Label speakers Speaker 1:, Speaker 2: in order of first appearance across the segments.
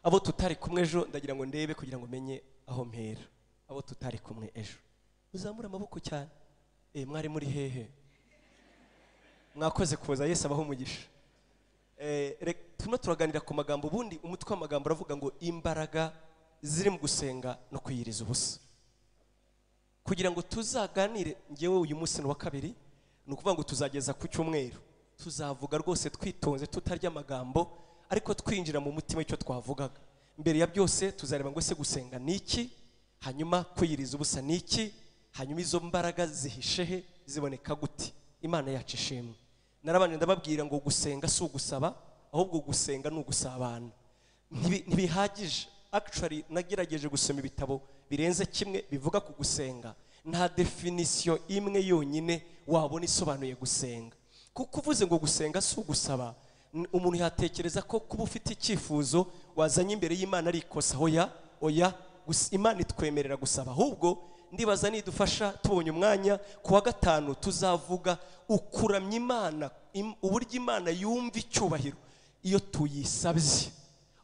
Speaker 1: Abo tutari kumwe ejo ndagira ngo ndebe kugira ngo menye aho mpera. Abo tutari kumwe ejo uzamura amaboko cyane. Mwari muri hehe? Mwakoze kuza, Yesu abaho umugisha. Turimo turaganira ku magambo. Ubundi umutwe w'amagambo uravuga ngo imbaraga ziri mu gusenga no kwiyiriza ubusa. Kugira ngo tuzaganire, ngewe uyu munsi ni wa kabiri, ni ukuvuga ngo tuzageza ku cyumweru tuzavuga rwose twitonze, tutarya amagambo, ariko twinjira mu mutima icyo twavugaga. Mbere ya byose tuzareba ngo ese gusenga ni iki, hanyuma kwiyiriza ubusa ni iki, hanyuma izo mbaraga zihishe he, ziboneka gute. Imana yacu ishimwe. Narabanje ndababwira ngo gusenga si ugusaba, ahubwo gusenga ni ugusabana. Ntibihagije. Actually nagerageje gusoma ibitabo birenze kimwe bivuga ku gusenga, nta definition imwe yonyine wabona isobanuye gusenga. Kuko uvuze ngo gusenga si ugusaba, umuntu yatekereza ko kuba ufite icyifuzo wazanye imbere y'Imana ari ikosa. Oya, oya, Imana itwemerera gusaba. Ahubwo ndibaza nidufasha tubonye umwanya ku wa gatanu tuzavuga ukuramya Imana, uburyo Imana yumva icyubahiro iyo tuyisabye.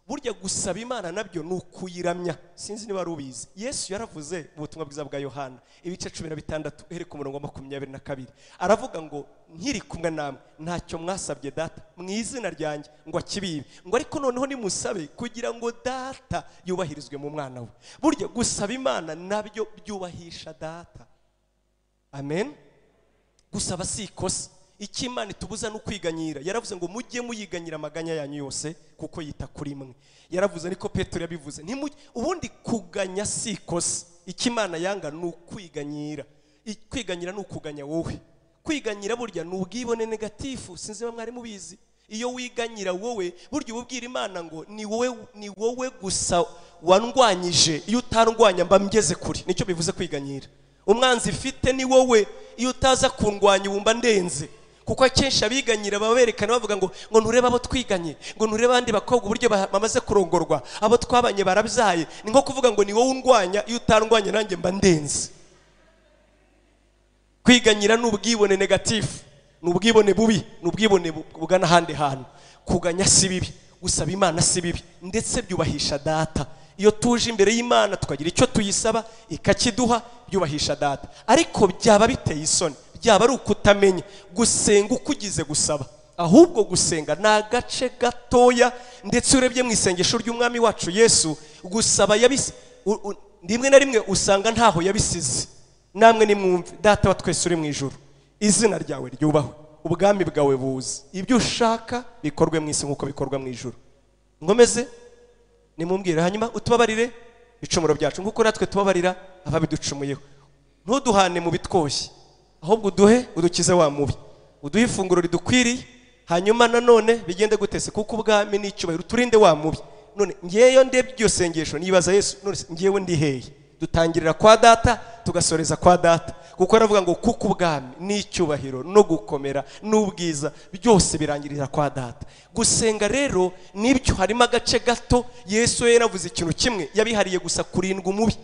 Speaker 1: Burya gusaba Imana nabyo ni ukuyiramya. Sinzi niba rubizi. Yesu yaravuze mu butumwa bwiza bwa Yohana ibice 16 uhere ku murongo wa 22, aravuga ngo nkiri kumwe namwe ntacyo mwasabye data mu izina ryanjye ngo akibibe, ngo ariko noneho nimusabe kugira ngo data yubahirizwe mu mwana we. Burya gusaba Imana nabyo byubahisha data. Amen. Gusaba si ikosa. Icyo Imana itubuza no kwiganyira. Yaravuze ngo mujye muyiganyira amaganya yanyu yose kuko yita kuri mwe. Yaravuze, niko Petero yabivuze. Ubundi kuganya si ikosa. Icyo Imana yanga ni ukwiganyira. Kwiganyira ni ukuganya wowe. Kwiganyira burya ni ubwibone negatifu. Sinzi mwari mubizi. Iyo wiganyira wowe, burya ububwira Imana ngo ni wowe gusa wandwanyije, iyo utarwanya mba mgeze kure. Nicyo bivuze kwiganyira. Umwanzi ifite ni wowe, iyo utaza kundwanya wumva ndenze. Kuko akenshi abiganyira baberekana bavuga ngo nturebe abo twiganye, ngo nturebe abandi bakobwa uburyo bamaze kurongorwa, abo twabanye barabyaye. Ni nko kuvuga ngo ni wowe undwanya, iyo utarwanya nanjye mba ndenze. Kwiganyira ni ubwibone negatifu, ni ubwibone bubi, ni ubwibone bugana ahandi hantu. Kuganya si bibi, gusaba Imana si bibi, ndetse byubahisha data. Iyo tuje imbere y'Imana tukagira icyo tuyisaba ikakiduha, byubahisha data. Ariko byaba biteye isoni, byaba ari ukutamenya gusenga ukugize gusaba. Ahubwo gusenga ni agace gatoya, ndetse urebye mu isengesho ry'Umwami wacu Yesu, gusaba yabise rimwe na rimwe usanga ntaho yabisize. Namwe nimwumve, data wa twese uri mu ijuru, izina ryawe ryubahwe, ubwami bwawe buze, ibyo ushaka bikorwe mu isi nk'uko bikorwa mu ijuru. Nkomeze nimumbwire, hanyuma utubabarire ibicumuro byacu nk'uko natwe tubabarira ababiducumuyeho. Ntuduhane mu bitwoshye, ahubwo uduhe udukize wa mubi, uduhe ifunguro ridukwiriye, hanyuma nanone bigende gutese kuko ubwami n'icyubahiro, uturinde wa mubi. None ngeyo ndebye iryo sengesho nibaza Yesu, none ngewe ndi hehe? Dutangirira kwa data tugasoreza kwa data, kuko aravuga ngo kuko ubwami n'icyubahiro no gukomera n'ubwiza byose birangirira kwa data. Gusenga rero nibyo harimo agace gato. Yesu yaravuze ikintu kimwe yabihariye gusa kurindwa umubi,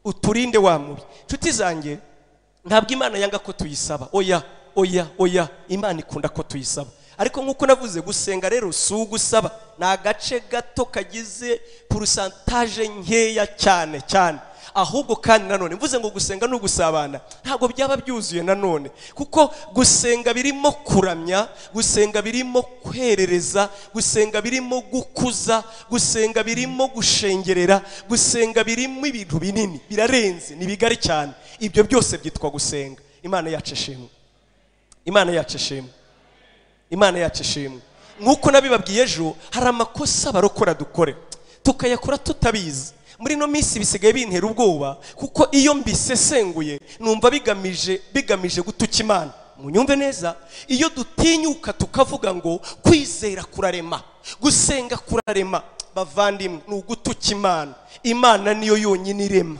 Speaker 1: uturinde wa mubi. Nshuti zanjye, ntabwo Imana yanga ko tuyisaba. Oya, oya, oya, Imana ikunda ko tuyisaba. Ariko nkuko navuze, gusenga rero si ugusaba, ni agace gato kagize pourcentage nkeya cyane cyane. Ahubwo kandi nanone mvuze ngo gusenga ni ugusabana, ntabwo byaba byuzuye nanone, kuko gusenga birimo kuramya, gusenga birimo kwerereza, gusenga birimo gukuza, gusenga birimo gushengerera, gusenga birimo ibintu binini, birarenze, ni bigari cyane. Ibyo byose byitwa gusenga. Imana yacu ishimwe. Imana yacu ishimwe. Imana yacu ishimwe. Nkuko nabibabwiye ejo, hari amakosa barokora dukore tukayakora tutabizi. Muri no minsi bisigaye bintera ubwoba, kuko iyo mbisesenguye numva bigamije gutuka Imana. Munyumve neza, iyo dutinyuka tukavuga ngo kwizera kurarema, gusenga kurarema, bavandimwe, ni ugutuka Imana. Imana niyo yonyine irema.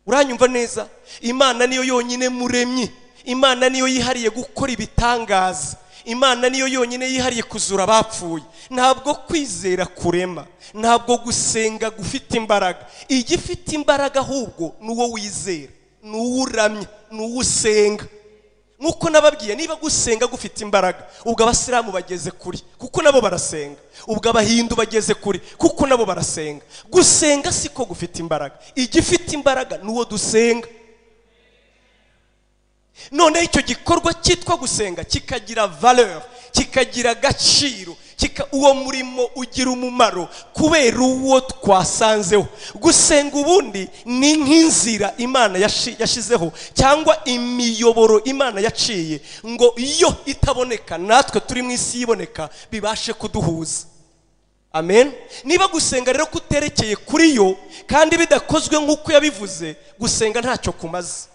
Speaker 1: Uranyumva neza? Imana niyo yonyine muremyi. Imana niyo yihariye gukora ibitangaza. Imana niyo yonyine yihariye kuzura abapfuye. Ntabwo kwizera kurema, ntabwo gusenga gufite imbaraga. Igifite imbaraga ahubwo ni uwo wizera, ni uwo uramya, ni uwo usenga. Nk'uko nababwiye, niba gusenga gufite imbaraga, ubwo abasilamu bageze kuri kuko nabo barasenga, ubwo abahindu bageze kuri kuko nabo barasenga. Gusenga siko gufite imbaraga, igifite imbaraga nuwo dusenga. None icyo gikorwa cyitwa gusenga kikagira valeur, kikagira agaciro, uwo murimo ugira umumaro kubera uwo twasanzeho. Gusenga ubundi ni nk'inzira Imana yashizeho, cyangwa imiyoboro Imana yaciye ngo iyo itaboneka natwe turi mu isi yiboneka bibashe kuduhuza. Amen. Niba gusenga rero kuterekeye kuri yo kandi bidakozwe nk'uko yabivuze, gusenga ntacyo kumaze.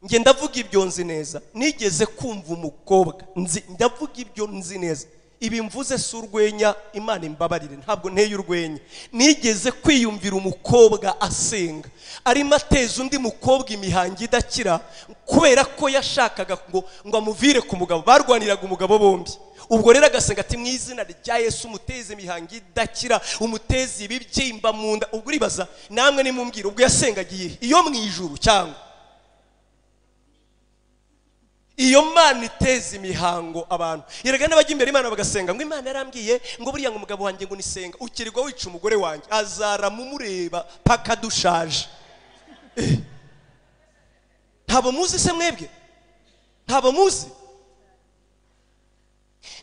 Speaker 1: Nge ndavuga ibyo nzi neza. Nigeze kumva umukobwa, ndavuga ibyo nzi neza, ibi mvuze si urwenya, Imana imbabarire, ntabwo nteye urwenya. Nigeze kwiyumvira umukobwa asenga arimo ateza undi mukobwa imihango idakira kubera ko yashakaga ngo amuvire ku mugabo. Barwaniraga umugabo bombi. Ubwo rero agasenga ati mu izina rya Yesu umuteze imihango idakira, umuteze ibibyimba mu nda. Ubwo uribaza namwe nimumbwira, ubwo yasengagiye iyo mu ijuru cyangwa iyo Mana iteza imihango abantu? Yerega n'abajya imbere Imana bagasenga ngo Imana yarambwiye ngo buriya ngo umugabo wanjye ngo nisenga, ukirirwa wica umugore wanjye, azaramumureba paka dushaje. Ntabo muzi se mwebwe? Ntabo muzi?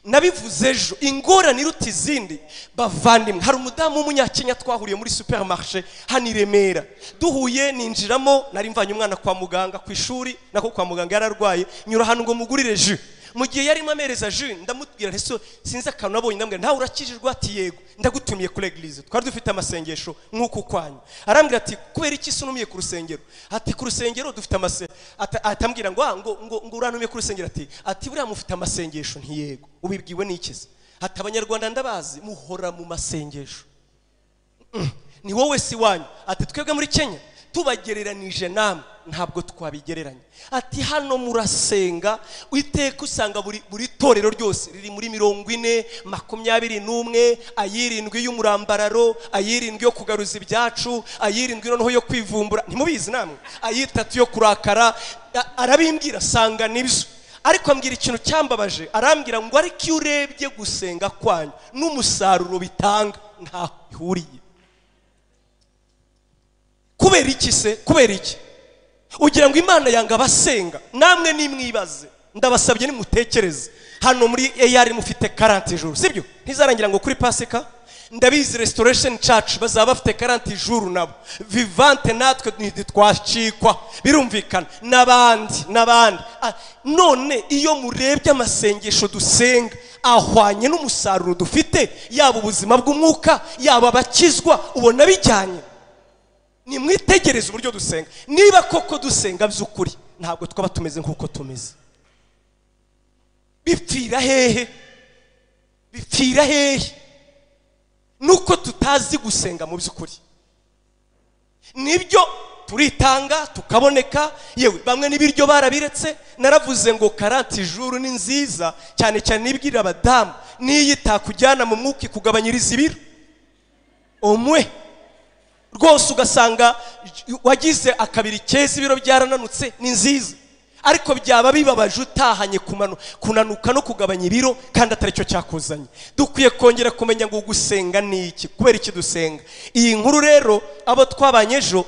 Speaker 1: Nabivuze ejo, ingorane iruta izindi bavandimwe. Hari umudamu w'umunyakenya twahuriye muri supermarché hano i Remera. Duhuye ninjiramo, nari mvanye umwana kwa muganga ku ishuri, nako kwa muganga yararwaye, nyura hano ngo mugurire jus. Mu gihe yarimo amereza jus, ndamubwira nti sinzi akantu nabonye, ndamubwira ntawe urakijijwe? Ati yego, ndagutumiye kuri eglise, twari dufite amasengesho nk'uku kwanyu. Arambwira ati kubera iki se unumiye ku rusengero? Ati ku rusengero dufite atambwira ngo ngo uranumiye ku rusengero. Ati buriya mufite amasengesho? Nti yego. Ubibwiwe n'iki se? Ati abanyarwanda ndabazi muhora mu masengesho. Ni wowe si wanyu. Ati twebwe muri Kenya tubagereranije namwe ntabwo twabigereranya. Ati hano murasenga iteka usanga buri torero ryose riri muri 40, 21, ayirindwi y'umurambararo, ayirindwi yo kugaruza ibyacu, ayirindwi noneho yo kwivumbura, ntimubizi namwe, ayitatu yo kurakara. Arabimbwira sanga nibyo. Ariko ambwira ikintu cyambabaje, arambwira ngo ariko iyo urebye gusenga kwanyu n'umusaruro bitanga ntaho bihuriye. Kubera iki se? Kubera iki? Ugira ngo Imana yanga abasenga? Namwe nimwibaze, ndabasabye nimutekereze. Hano muri AR mufite 40 jours, sibyo? Ntizarangira ngo kuri Pasika. Ndabizi Restoration Church bazaba bafite 40 jours nabo. Vivante natwe ntitwacikwa, birumvikana, n'abandi n'abandi. None iyo murebye amasengesho dusenga ahwanye n'umusaruro dufite, yaba ubuzima bw'umwuka, yaba abakizwa, ubona bijyanye. Nimwitegereze uburyo dusenga. Niba koko dusenga by'ukuri, ntabwo twaba tumeze nk'uko tumeze. Bipfira hehe? Bipfira hehe? Nuko tutazi gusenga mu by'ukuri. Nibyo turitanga tukaboneka, yewe bamwe n'ibiryo barabiretse. Naravuze ngo 40 jours ni nziza cyane cyane nibwira abadamu, niyi itakujyana mu mwuka ikugabanyiriza ibiro umwe rwose, ugasanga wagize akabiri keza, ibiro byarananutse, ni nziza. Ariko byaba bibabaje utahanye kunanuka no kugabanya ibiro kandi atari cyo cyakuzanye. Dukwiye kongera kumenya ngo gusenga ni iki, kubera iki dusenga. Iyi nkuru rero abo twabanye ejo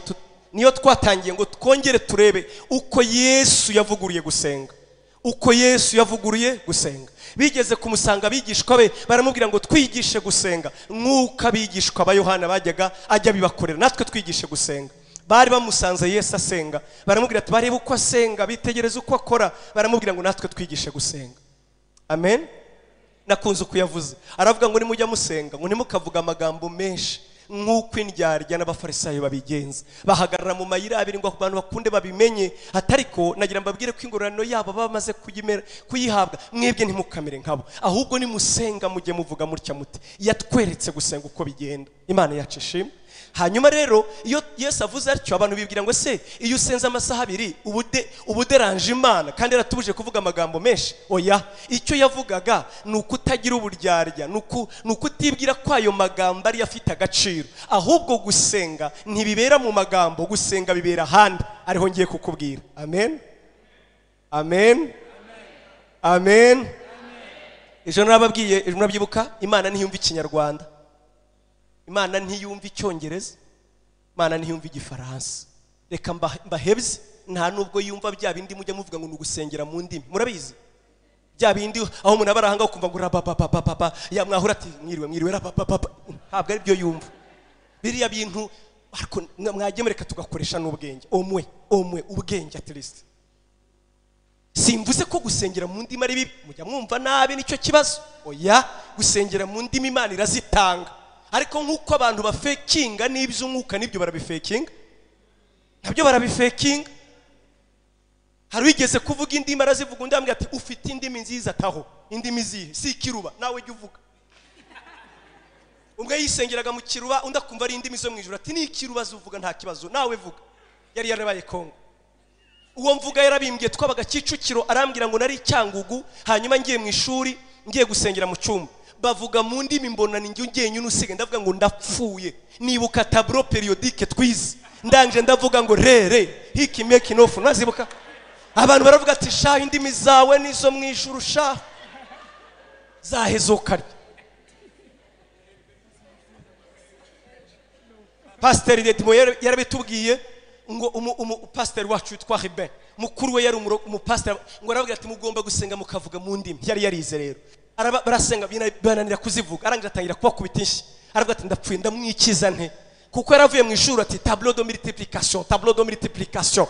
Speaker 1: niyo twatangiye ngo twongere turebe uko Yesu yavuguruye gusenga. Uko Yesu yavuguruye gusenga. Bigeze kumusanga abigishwa be baramubwira ngo twigishe gusenga nk'uko abigishwa ba Yohana bajyaga ajya bibakorera, natwe twigishe gusenga. Bari bamusanze Yesu asenga, baramubwira ati barebe uko asenga, bitegereze uko akora, baramubwira ngo natwe twigishe gusenga. Amen. Nakunze uko yavuze, aravuga ngo nimujya musenga ngo ntimukavuga amagambo menshi nk'uko indyarya n'abafarisayo babigenza, bahagarara mu mayira abiri ngo abantu bakunde babimenye. Atariko nagira mbabwire ko ingororano yabo bamaze kuyihabwa, mwebwe ntimukamere nkabo, ahubwo nimusenga mujye muvuga mutya muti yatweretse gusenga uko bigenda. Imana yacu ishimwe. Hanyuma rero iyo Yesu avuze atyo abantu bibwira ngo se iyo usenze amasaha abiri ubuderanje Imana kandi yaratubuje kuvuga amagambo menshi? Oya, icyo yavugaga ni ukutagira uburyarya, ni ukutibwira ko ayo magambo ari afite agaciro. Ahubwo gusenga ntibibera mu magambo, gusenga bibera ahandi, ariho ngiye kukubwira. Amen. Amen, amen. Ejo narababwiye, ejo murabyibuka, Imana ntiyumva Ikinyarwanda, Imana ntiyumva Icyongereza, Imana ntiyumva Igifaransa. Reka mbahebye, nta nubwo yumva bya bindi mujya muvuga ngo ni ugusengera mu ndimi. Murabizi bya bindi aho umuntu aba arahanga ukumva ngo rababababa, ya mwahura ati mwiriwe mwiriwe rabababa, ntabwo ari byo yumva. Biriya bintu ariko mwajye mureka tugakoresha n'ubwenge, omwe omwe ubwenge at least. Simvuze ko gusengera mu ndimi ari bibi, mujya mwumva nabi nicyo kibazo. Oya, gusengera mu ndimi Imana irazitanga, ariko nk'uko abantu bafekinga n'iby'umwuka nibyo barabifekinga, nabyo barabifekinga. Hari wigeze kuvuga indimi arazivuga, undi ambwira ati ufite indimi nziza, ataho indimi zihe? Si ikiruba, nawe jya uvuga. Umwe yisengeraga mu kiruba, undi akumva ari indimi zo mu ijuru, ati ni ikiruba zuvuga nta kibazo, nawe vuga. Yari yarabaye Kongo. Uwo mvuga yarabimbwiye, twabaga Kicukiro, arambwira ngo nari Cyangugu, hanyuma ngiye mu ishuri ngiye gusengera mu cyumba, bavuga mu ndimi mbona ni njye njyenyine usigaye, ndavuga ngo ndapfuye. Nibuka tableau périodique twize, ndangije ndavuga ngo re re hiki meki nofu, nazibuka. Abantu baravuga ati sha indimi zawe nizo mu ijuru sha zahezokarya. Pasteur Dedimo yarabitubwiye ngo pasteur wacu witwa Ribin, mukuru we yari umupasteur, ngo aravuga ati mugomba gusenga mukavuga mu ndimi. Yari yarize rero, barasenga bananira kuzivuga, arangije atangira kubakubita inshyi, aravuga ati ndapfuye ndamwikiza nte, kuko yaravuye mu ishuri ati tableau de multiplication, tableau de multiplication,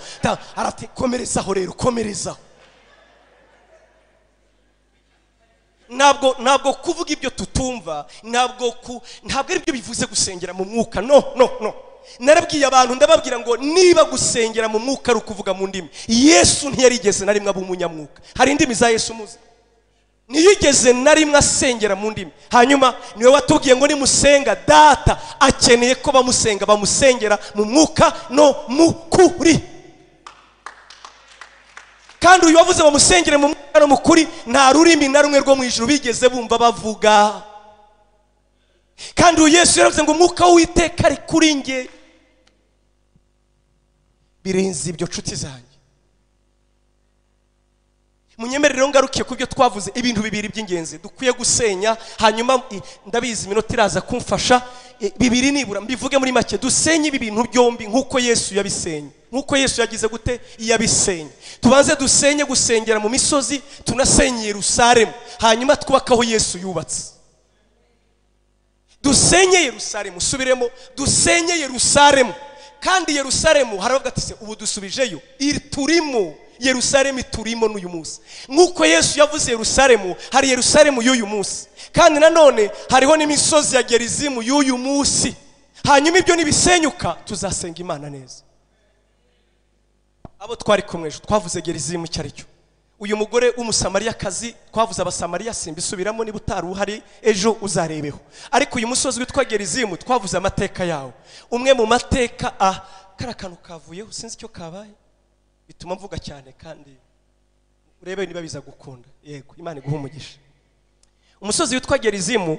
Speaker 1: arati komerezaho rero, komerezaho. Ntabwo kuvuga ibyo tutumva, ntabwo ari byo bivuze gusengera mu mwuka. No no no. Narabwiye abantu ndababwira ngo niba gusengera mu mwuka ari ukuvuga mu ndimi, Yesu ntiyarigeze na rimwe aba umunyamwuka. Hari indimi za Yesu muzi? Ntiyigeze na rimwe asengera mu ndimi. Hanyuma niwe watubwiye ngo nimusenga Data akeneye ko bamusenga, bamusengera mu mwuka no mu kuri. Kandi uyu wavuze bamusengere mu mwuka no mu kuri, nta rurimi na rumwe rwo mu ijuru bigeze bumva bavuga. Kandi uyu Yesu yaravuze ngo umwuka w'Uwiteka ari kuri nge. Birenze ibyo nshuti zanjye, munyemerere ngarukiye ku byo twavuze, ibintu bibiri by'ingenzi dukwiye gusenya. Hanyuma ndabizi iminota iraza kumfasha, bibiri nibura mbivuge muri make. Dusenye ibi bintu byombi nk'uko Yesu yabisenye, nk'uko Yesu yagize gute yabisenye. Tubanze dusenye gusengera mu misozi, tunasenye Yerusalemu, hanyuma twubakaho Yesu yubatse. Dusenye Yerusalemu, subiremo, dusenye Yerusalemu. Kandi Yerusalemu haravuga ati se ubu dusubijeyo, iri turimo Yerusalemu turimo n'uyu munsi. Nk'uko Yesu yavuze Yerusalemu, hari Yerusalemu y'uyu munsi, kandi nanone hariho n'imisozi ya Gerizimu y'uyu munsi. Hanyuma ibyo nibisenyuka tuzasenga Imana neza. Abo twari kumwe ejo twavuze Gerizimu icyo ari cyo. Uyu mugore w'Umusamariyakazi, twavuze Abasamariya, simbisubiramo, niba utari uhari ejo uzarebeho. Ariko uyu musozi witwa Gerizimu twavuze amateka yawo. Umwe mu mateka kara kantu kavuyeho, sinzi icyo kabaye, bituma mvuga cyane, kandi urebe niba biza gukunda. Yego, Imana iguhe umugisha. Umusozi witwa Gerizimu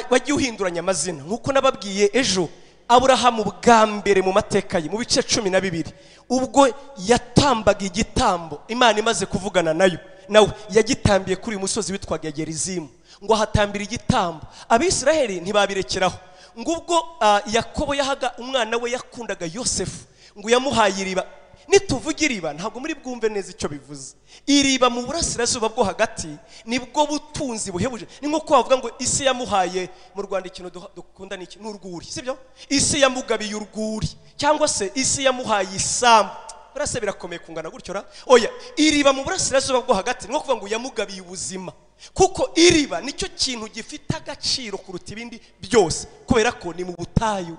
Speaker 1: wagiye uhinduranya amazina, nkuko nababwiye ejo. Aburahamu bwa mbere mu mateka ye mu bice 12 ubwo yatambaga igitambo Imana imaze kuvugana nayo, nawe yagitambiye kuri uyu musozi witwaga Gerizimu, ngo ahatambira igitambo. Abisiraheli ntibabirekeraho, ngo ubwo Yakobo yahaga umwana we yakundaga Yosefu, ngo yamuhaye iriba. Nituvuga iriba ntabwo muri bwumve neza icyo bivuze. Iriba mu burasirazuba bwo hagati nibwo butunzi buhebuje. Ni nko bavuga ngo isi yamuhaye, mu Rwanda ikintu dukunda niki? N'urwuri, sibyo? Isi yamugabiye urwuri, cyangwa se isi yamuhaye isambu. Burase birakomeye kungana gutyo ra? Oya, iriba mu burasirazuba bwo hagati ni nko kuvuga ngo yamugabiye ubuzima, kuko iriba nicyo kintu gifite agaciro kuruta ibindi byose, kubera ko ni mu butayu.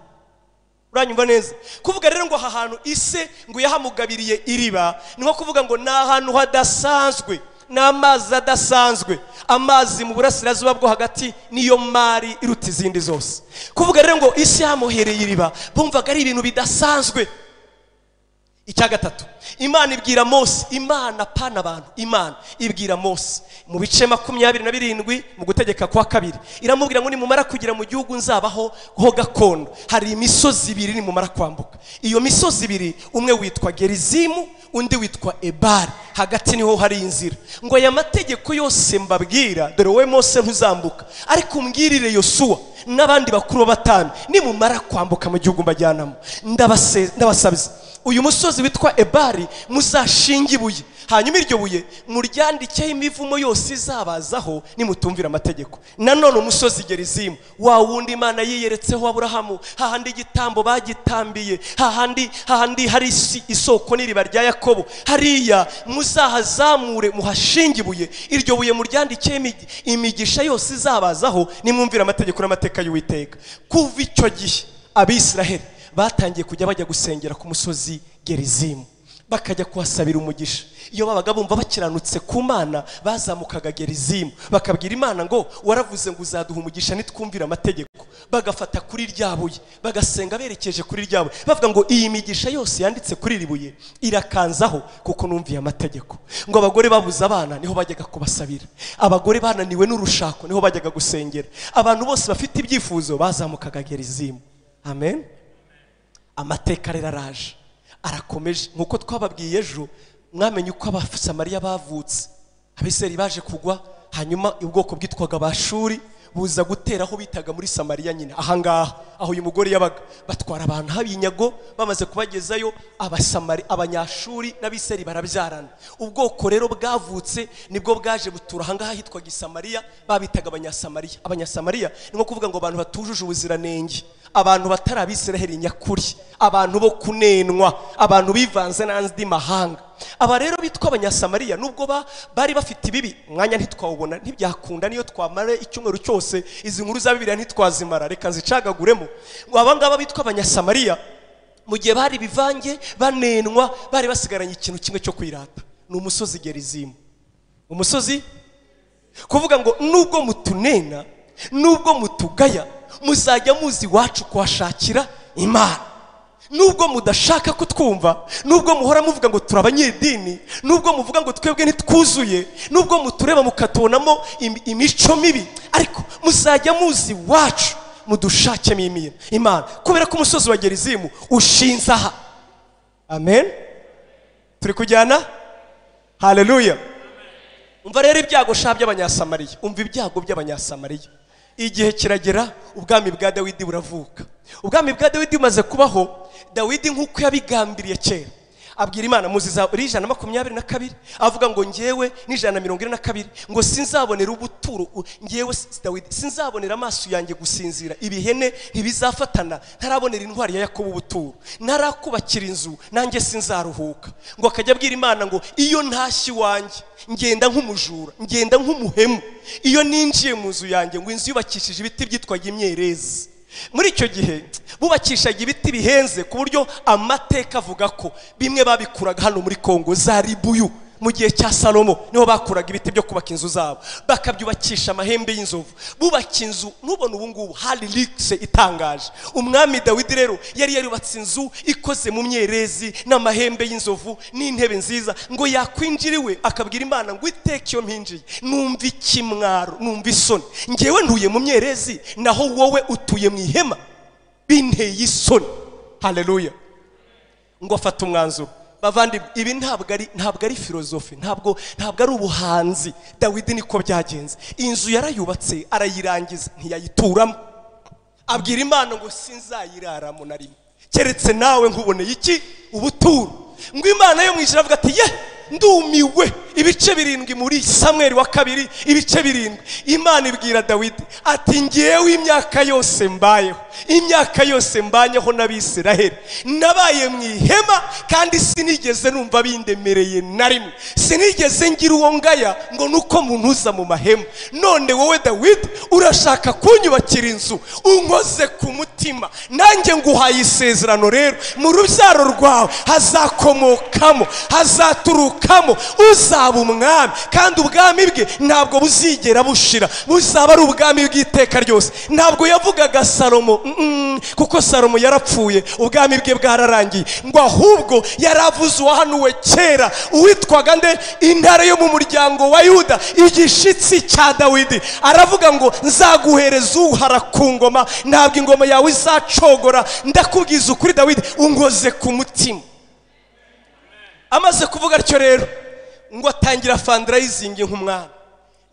Speaker 1: Uranyumva neza? Kuvuga rero ngo aha hantu ise ngo yahamugabiriye iriba, ni nko kuvuga ngo ni ahantu hadasanzwe, n'amazi adasanzwe. Amazi mu burasirazuba bwo hagati niyo mari iruta izindi zose. Kuvuga rero ngo isi yamuhereye iriba, bumvaga ari ibintu bidasanzwe. Icya gatatu, Imana ibwira Mose, Imana pana abantu, Imana ibwira Mose mu bice 27 mu gutegeka kwa kabiri, iramubwira ngo nimumara kugira mu gihugu nzabaho ho gakondo, hari imisozi ibiri nimumara kwambuka. Iyo misozi ibiri, umwe witwa Gerizimu, undi witwa Ebali, hagati niho hari inzira. Ngo aya mategeko yose mbabwira, dore wowe Mose ntuzambuka, ariko umbwirire Yosuwa n'abandi bakuru batanu, nimumara kwambuka mu gihugu mbajyanamo, ndabasabye uyu musozi witwa Ebali muzashinga ibuye, hanyuma iryo buye muryandikeho imivumo yose izabazaho nimutumvira amategeko. Nanone umusozi Gerizimu, wa wundi Imana yiyeretseho Aburahamu, hahandi igitambo bagitambiye, hahandi hari isoko n'iriba rya Yakobo, hariya muzahazamure muhashinga ibuye, iryo buye muryandikeho imigisha yose izabazaho nimwumvira amategeko n'amateka y'Uwiteka. Kuva icyo gihe Abisiraheli batangiye kujya bajya gusengera ku musozi Gerizimu, bakajya kuhasabira umugisha. Iyo babaga bumva bakiranutse ku Mana, bazamukaga Gerizimu bakabwira Imana ngo waravuze ngo uzaduha umugisha nitwumvira amategeko. Bagafata kuri rya buye bagasenga berekeje kuri rya buye, bavuga ngo iyi migisha yose yanditse kuri iri buye irakanzaho kuko numviye amategeko. Ngo abagore babuze abana niho bajyaga kubasabira, abagore bananiwe n'urushako niho bajyaga gusengera, abantu bose bafite ibyifuzo bazamukaga Gerizimu. Amen. Amateka rero araje arakomeje. Nkuko twababwiye ejo, mwamenye uko Abasamariya bavutse. Abisirayeli baje kugwa, hanyuma ubwoko bwitwaga Bashuri buza gutera aho bitaga muri Samariya nyine, ahangaha aho uyu mugore yabaga. Batwara abantu habinyago, bamaze kubagezayo Abasamari, Abanyashuri n'Abisirayeli barabyarana. Ubwoko rero bwavutse nibwo bwaje butura ahangaha hitwaga Isamariya, babitaga Abanyasamariya. Abanyasamariya ni nko kuvuga ngo abantu batujuje ubuziranenge, abantu batari Abisirayeli nyakuri, abantu bo kunenwa, abantu bivanze n'andi mahanga. Aba rero bitwa Abanyasamariya nubwo bari bafite ibibi, umwanya ntitwawubona, ntibyakunda, niyo twamara icyumweru cyose izi nkuru za Bibiliya ntitwazimara, reka nzicagaguremo. Ngo aba ngaba bitwa Abanyasamariya mu gihe bari bivange banenwa, bari basigaranye ikintu kimwe cyo kwirata, ni umusozi Gerizimu. Umusozi kuvuga ngo nubwo mutunena, nubwo mutugaya, muzajya muzi iwacu kuhashakira Imana. Nubwo mudashaka kutwumva, nubwo muhora muvuga ngo turabanyedini, nubwo muvuga ngo twebwe ntitwuzuye, nubwo mutureba mukatubonamo imico mibi, ariko muzajya muzi iwacu mudushakemo Imana, kubera ko umusozi wa Gerizimu ushinze aha. Amen. Turi kujyana? Haleluya. Umva rero ibyago sha by'Abanyasamariya, umva ibyago by'Abanyasamariya. Igihe kiragera ubwami bwa Dawidi buravuka. Ubwami bwa Dawidi bumaze kubaho, Dawidi nk'uko yabigambiriye kera abwira Imana muziza 122, avuga ngo ngewe n'142 ngo sinzabonera ubuturo, ngewe Dawidi sinzabonera amaso yanjye gusinzira, ibihene ntibizafatana, ntarabonera intwari ya Yakobo ubuturo, narakubakira inzu nanjye sinzaruhuka. Ngo akajya abwira Imana ngo iyo ntashye iwanjye ngenda nk'umujura, ngenda nk'umuhemu, iyo ninjiye mu nzu yanjye, ngo inzu yubakishije ibiti byitwaga imyerezi. Muri icyo gihe bubakishaga ibiti bihenze ku buryo amateka avuga ko bimwe babikuraga hano muri Kongo za Ribuyu mu gihe cya Salomo, niho bakuraga ibiti byo kubaka inzu zabo, bakabyubakisha amahembe y'inzovu, bubaka inzu nubona ubu ngubu hari luxe itangaje. Umwami Dawidi rero yari yarubatse inzu ikoze mu myerezi n'amahembe y'inzovu n'intebe nziza, ngo yakwinjiriwe akabwira Imana ngo iteke iyo mpinjiye numva ikimwaro, numva isoni, ngewe ntuye mu myerezi naho wowe utuye mu ihema, binteye isoni. Haleluya. Ngo afata umwanzuro. Bavandi, ibi ntabwo ari filozofi, ntabwo ari ubuhanzi. Dawidi niko byagenze, inzu yarayubatse arayirangiza, ntiyayituramo. Abwira Imana ngo sinzayiraramo na rimwe, keretse nawe nkuboneye iki ubuturo. Ngo Imana yo mu ijuru avuga ati ye ndumiwe. Ibice 7 muri Samweli wa kabiri, ibice 7, Imana ibwira Dawidi ati ngewe imyaka yose mbayeho, imyaka yose mbanyeho n'Abisiraheli, nabaye mu ihema kandi sinigeze numva bindemereye na rimwe, sinigeze ngira uwo ngaya ngo nuko muntuza mu mahema. None wowe Dawidi urashaka kunyubakira inzu, unkoze ku mutima, nanjye nguhaye isezerano rero, mu rubyaro rwawe hazakomokamo, hazaturukamo uzaba Azaba umwami, kandi ubwami bwe ntabwo buzigera bushira, buzaba ari ubwami bw'iteka ryose. Ntabwo yavugaga Salomo, kuko Salomo yarapfuye, ubwami bwe bwararangiye. Ngo ahubwo yaravuze uwahanuwe kera, uwitwaga nde? Intare yo mu muryango wa Yuda, igishitsi cya Dawidi. Aravuga ngo nzaguhereza uhara ku ngoma, ntabwo ingoma yawe izacogora. Ndakubwiza ukuri Dawidi, ungoze ku mutima. Amaze kuvuga atyo rero ngo atangira fundraising nk'umwana.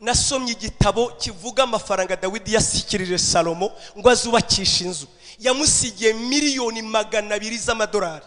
Speaker 1: Nasomye igitabo kivuga amafaranga Dawidi yasikirije Salomo ngo azubakishe inzu. Yamusigiye 200,000,000 z'amadolari.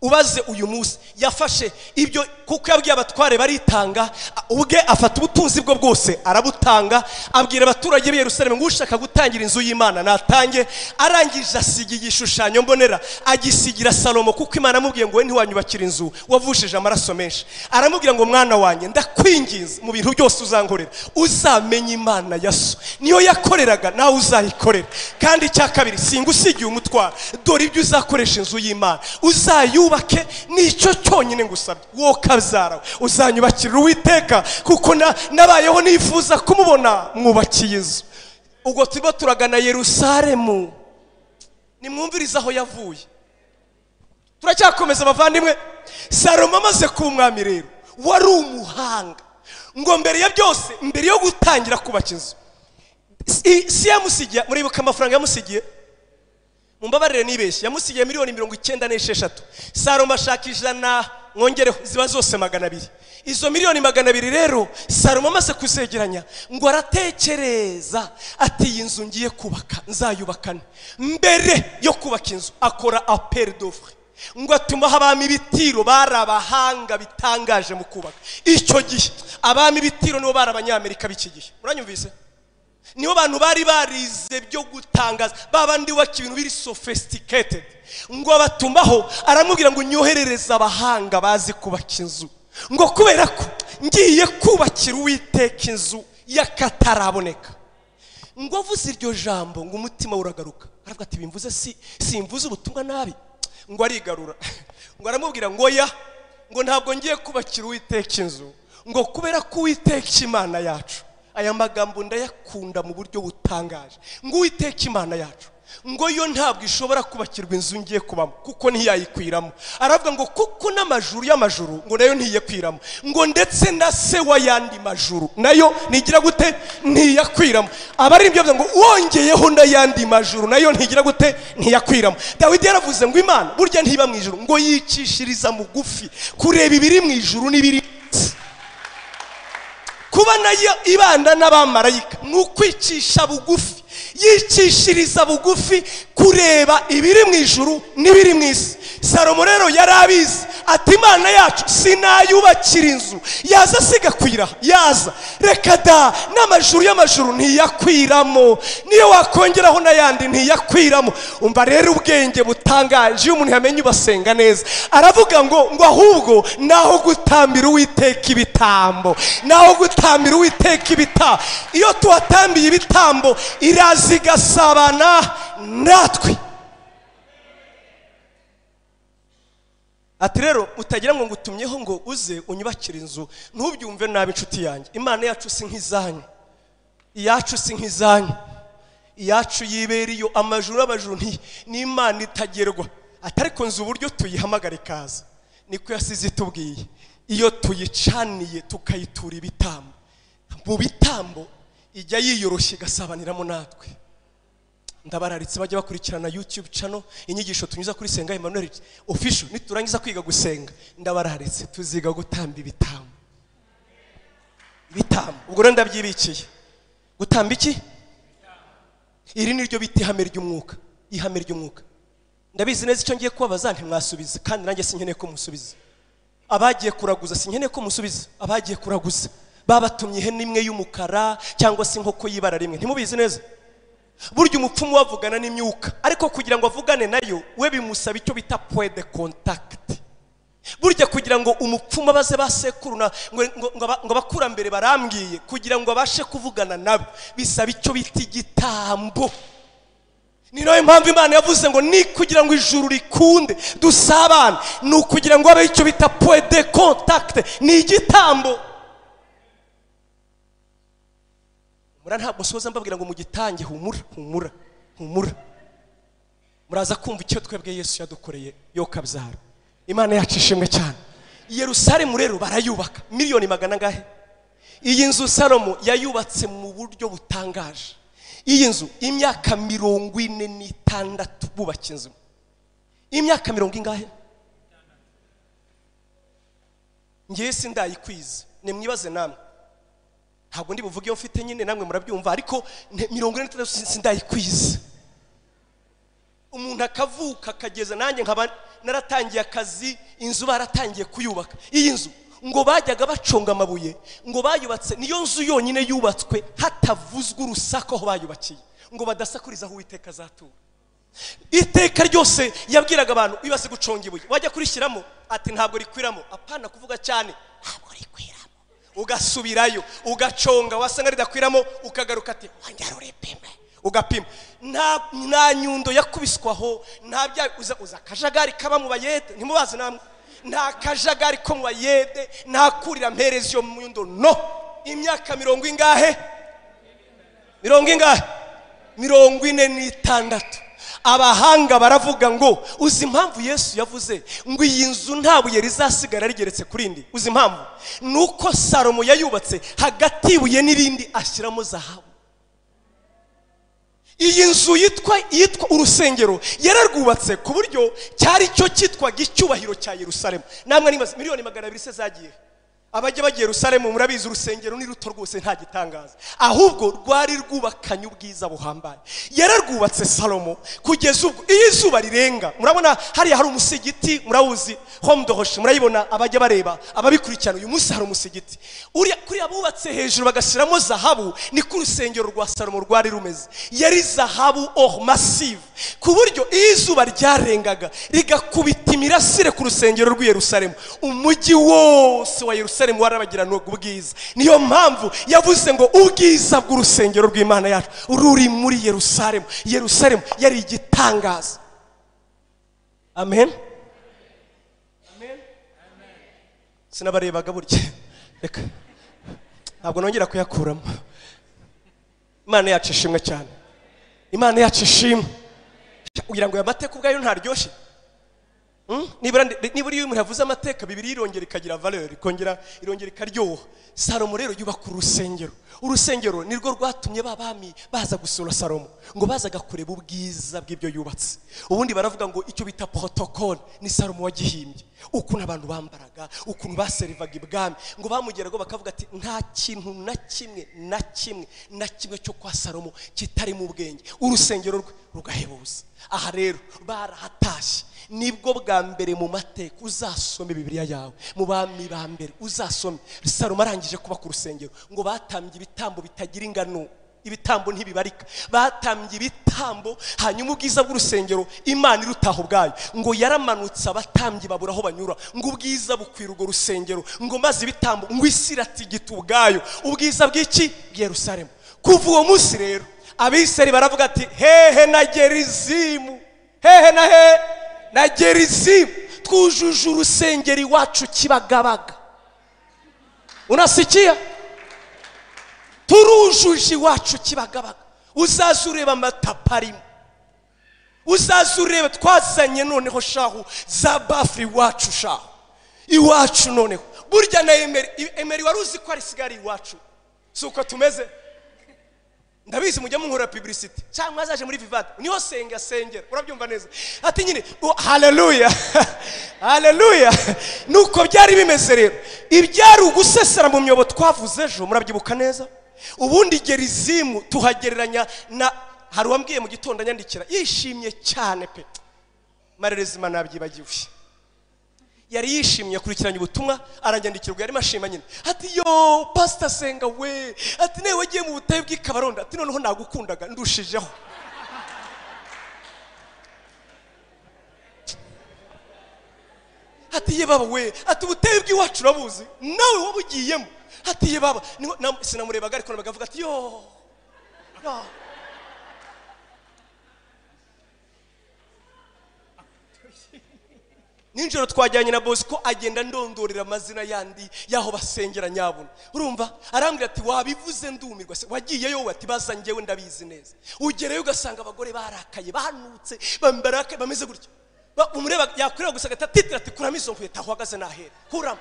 Speaker 1: Ubaze uyu munsi yafashe ibyo, kuko yabwiye abatware baritanga, ubwe afata ubutunzi bwo bwose arabutanga, abwira abaturage b'i Yerusalemu ngo ushaka gutangira inzu y'Imana natange. Arangije asiga igishushanyo mbonera, agisigira Salomo, kuko Imana amubwiye ngo we ntiwanyubakira inzu wavushije amaraso menshi. Aramubwira ngo mwana wanjye ndakwinginze mu bintu byose uzankorera uzamenye Imana ya so, niyo yakoreraga nawe uzayikorera. Kandi icya kabiri, singusigiye umutwaro, dore ibyo uzakoresha inzu y'Imana uzayubake, nicyo cyonyine ngusabye, wowe kabyara uzanyubakira Uwiteka, kuko nabayeho nifuza kumubona mwubakiye inzu. Ubwo turimo turagana Yerusalemu, nimwumvirize aho yavuye. Turacyakomeza abavandimwe. Salomo amaze kuba umwami rero wari umuhanga, ngo mbere ya byose, mbere yo gutangira kubaka inzu, si yamusigiye, muribuka amafaranga yamusigiye? Mumbabarire nibeshye, yamusigiye 96,000,000. Salomo ashaka 100, mwongereho ziba zose 200. Izo 200,000,000 rero Salomo amaze kuzegeranya, ngo aratekereza ati iyi nzu ngiye kubaka nzayubakane. Mbere yo kubaka inzu akora appel d'offre, ngo atuma abami b'Itiro bari abahanga bitangaje mu kubaka. Icyo gihe abami b'Itiro nibo bari abanyamerika b'iki gihe, muranyumvise? Nibo bantu bari barize byo gutangaza, babandi bubaka ibintu biri sophisticated. Ngo abatumaho, aramubwira ngo nyoherereze abahanga bazi kubaka inzu, ngo kubera ko ngiye kubakira Uwiteka inzu y'akataraboneka. Ngo avuze iryo jambo, ngo umutima uragaruka, aravuga ati bimvuze simvuze ubutumwa nabi. Ngo arigarura, ngo aramubwira ngo ya, ngo ntabwo ngiye kubakira Uwiteka inzu, ngo kubera ko Uwiteka Imana yacu. Aya magambo ndayakunda mu buryo butangaje. Ngo Uwiteka Imana yacu, ngo yo ntabwo ishobora kubakirwa inzu ngiye kubamo, kuko ntiyayikwiramo. Aravuga ngo kuko n'amajuru y'amajuru ngo nayo ntiyakwiramo, ngo ndetse na se w'ayandi majuru nayo nigira gute? Ntiyakwiramo. Abaririmbyi bavuga ngo wongeyeho n'ayandi majuru nayo ntigira gute? Ntiyakwiramo. Dawidi yaravuze ngo Imana burya ntiba mu ijuru, ngo yicishiriza mugufi kureba ibiri mu ijuru n'ibiri. Kuba nayo ibanda n'abamarayika ni ukwicisha bugufi, yicishiriza bugufi kureba ibiri mu ijuru n'ibiri mu isi. Salomo rero yarabizi ati Imana yacu sinayubakira inzu yaza sigakwira, yaza reka da, n'amajuru y'amajuru ntiyakwiramo, niyo wakongeraho n'ayandi ntiyakwiramo. Umva rero ubwenge butangaje iyo umuntu yamenye ubasenga neza. Aravuga ngo ahubwo naho gutambira Uwiteka ibitambo, naho gutambira Uwiteka ibitambo. Iyo tuhatambiye ibitambo iraza igasabana natwe. Ati rero utagira ngo ngutumyeho ngo uze unyubakire inzu, ntubyumve nabi inshuti yanjye. Imana yacu si nk'izanyu, iyacu si nk'izanyu, iyacu yibera iyo amajuru y'amajuru ni Imana itagerwa. Atariko nzi uburyo tuyihamagara ikaza, niko yasize itubwiye. Iyo tuyicaniye tukayitura ibitambo, mu bitambo ijya yiyoroshya igasabaniramo natwe. Ndabararitse bajya bakurikirana YouTube channel, inyigisho tunyuza kuri Senga Emmanuel official. Niturangiza kwiga gusenga, ndabararitse tuziga gutamba ibitambo. Ibitambo ubwo rero ndabyibikiye. Gutamba iki? Iri niryo bita ihame ry'umwuka, ihame ry'umwuka. Ndabizi neza icyo ngiye kubabaza ntimwasubiza, kandi nanjye sinkeneye ko musubiza. Abagiye kuraguza sinkeneye ko musubiza. Abagiye kuraguza babatumye ihene imwe y'umukara cyangwa se inkoko y'ibara rimwe, ntimubizi neza? Burya umupfumu wavugana n'imyuka, ariko kugira ngo avugane nayo we bimusaba icyo bita point de contact. Burya kugira ngo umupfumu abaze basekuru ngo abakurambere barambwiye, kugira ngo abashe kuvugana nabo bisaba icyo bita igitambo. Ni nayo mpamvu Imana yavuze ngo ni kugira ngo ijuru rikunde dusabane, ni ukugira ngo abe icyo bita point de contact, ni igitambo. Mura ntabwo soza mbabwira ngo mugitange, humura humura humura, muraza kumva icyo twebwe Yesu yadukoreye yo kabyara. Imana yacu ishimwe cyane. Yerusalemu rero barayubaka miliyoni magana angahe? Iyi nzu Salomo yayubatse mu buryo butangaje. Iyi nzu imyaka 46 bubaka inzu. Imyaka mirongo ingahe? Ngiye sindayikwiza, nimwibaze namwe. Ntabwo ndi buvuge iyo mfite nyine namwe murabyumva, ariko 46 sindayikwiza. Umuntu akavuka akageza, nanjye nkaba naratangiye akazi, inzu baratangiye kuyubaka. Iyi nzu ngo bajyaga baconga amabuye, ngo bayubatse, niyo nzu yonyine yubatswe hatavuzwe urusaku aho bayubakiye, ngo badasakuriza aho Uwiteka azatura. Iteka ryose yabwiraga abantu ibase guconga ibuye, wajya kurishyiramo ati ntabwo rikwiramo, apana kuvuga cyane ntabwo rikwiramo, ugasubirayo ugaconga, wasanga ridakwiramo ukagaruka ati wongera uripime, ugapima. Nta nyundo yakubiswaho, nta bya uza akajagari kaba mu bayede, ntimubazi namwe, nta kajagari ko mu bayede, nta kurira mpereza iyo nyundo. No imyaka mirongo ingahe? Mirongo ingahe? 46. Abahanga baravuga ngo uzi impamvu Yesu yavuze ngo iyi nzu nta buye rizasigara rigeretse kuri indi? Uzi impamvu? Nuko Salomo yayubatse hagati ibuye n'irindi ashyiramo zahabu. Iyi nzu yitwa urusengero yararwubatse ku buryo cyari cyo cyitwaga icyubahiro cya Yerusalemu. Namwe nibaze miliyoni 200 se zagiye? Abajya bagiye Yerusalemu murabizi urusengero ni ruto rwose nta gitangaza, ahubwo rwari rwubakanye ubwiza buhambaye. Yararwubatse Salomo kugeza ubwo iyo izuba rirenga, murabona hariya hari umusigiti, murawuzi Home de Roche, murayibona abajya bareba ababikurikirana. Uyu munsi hari umusigiti uriya kuri abubatse hejuru bagashyiramo zahabu, ni ku rusengero rwa Salomo rwari rumeze. Yari zahabu or massive, ku buryo iyo izuba ryarengaga rigakubita imirasire ku rusengero rw'i Yerusalemu, umujyi wose wa Yerusalemu warabagirana ubwiza. Niyo mpamvu yavuze ngo ubwiza bw'urusengero rw'Imana yacu ruri muri Yerusalemu. Yerusalemu yari igitangaza. Amen. Amen. Sinabarebaga burya, reka ntabwo nongera kuyakuramo. Imana yacu ishimwe cyane. Imana yacu ishimwe. Ugira ngo amateka ubwayo ntaryoshye? Nibura iyo umuntu yavuze amateka Bibiliya irongera ikagira valeur, ikongera irongera ikaryoha. Salomo rero yubaka urusengero. Urusengero nirwo rwatumye babami baza gusura Salomo, ngo bazaga kureba ubwiza bw'ibyo yubatse. Ubundi baravuga ngo icyo bita protocole ni Salomo wagihimbye, ukuntu abantu bambaraga, ukuntu baserivaga ibwami, ngo bamugeraga bakavuga ati nta kintu na kimwe na kimwe na kimwe cyo kwa Salomo kitari mu bwenge. Urusengero rwe rugahebuza. Aha rero barahatashye. Nibwo bwa mbere mu mateka uzasome Bibiliya yawe, mu bami ba mbere uzasome Salomo arangije kubaka urusengero, ngo batambye ibitambo bitagira ingano, ibitambo ntibibarika, batambye ibitambo. Hanyuma ubwiza bw'urusengero Imana irutaho ubwayo, ngo yaramanutse abatambyi babura aho banyura, ngo ubwiza bukwira urwo rusengero, ngo maze ibitambo ngo isi iratigita ubwayo, ubwiza bw'iki? Bw'Yerusalemu. Kuva uwo munsi rero Abisirayeli baravuga ati hehe na Gerizimu, hehe na he na Gerizimu, twujuje urusengero iwacu Kibagabaga. Unasikia? Turujuje iwacu Kibagabaga. Uzaza ureba amatapa arimo, uzaza ureba twazanye noneho shahu za bafuri iwacu, shahu iwacu noneho. Burya na Emeri wari uzi ko ari sigari iwacu, si uko tumeze? Ndabizi mujya munkora publicity cyangwa azaje muri Vivade niho senga sengera, urabyumva neza ati nyine haleluya haleluya. Nuko byari bimeze rero, ibyari ugusesera mu myobo twavuze ejo, murabyibuka neza. Ubundi Gerizimu tuhagereranya na hari uwambwiye mu gitondo anyandikira yishimye cyane pe, marerezima nabyibagiwe, yari yishimye akurikiranye ubutumwa, aranyandikira ubwo yarimo ashima nyine ati yo pastor Senga we, ati nawe wagiye mu butayu bw'Ikabarondo, ati noneho nagukundaga ndushijeho. Ati ye baba we, ati ubutayu bw'iwacu urabuzi nawe wabugiyemo, ati ye baba. Sinamurebaga ariko nabagavuga ati yo no. Ninjoro twajyanye na Bosco agenda ndondorera amazina yandi yaho basengera nyabuna. Urumva arambwira ati wabivuze ndumirwa se wagiyeyo ati baza njyewe ndabizi neza. Ugereyo ugasanga abagore barakaye banutse bambaraka bameze gutya. Umureba yakureba gusa agatitira ati kuramo izo nkweto aho uhagaze nahera kuramo.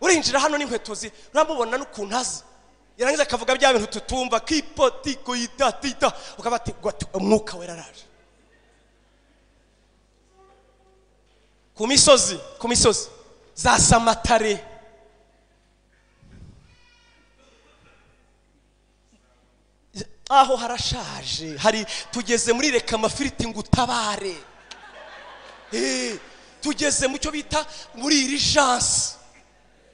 Speaker 1: Urinjira hano n'inkweto zi uramubona n'ukuntu azi. Yarangiza akavuga bya bintu tutumva kipotiko yitatita ukaba ati umwuka wera araje. Ku misozi za Samatare aho harashaje hari tugeze muri reka amafiriti ngo utabare. Tugeze mu cyo bita muri irijanse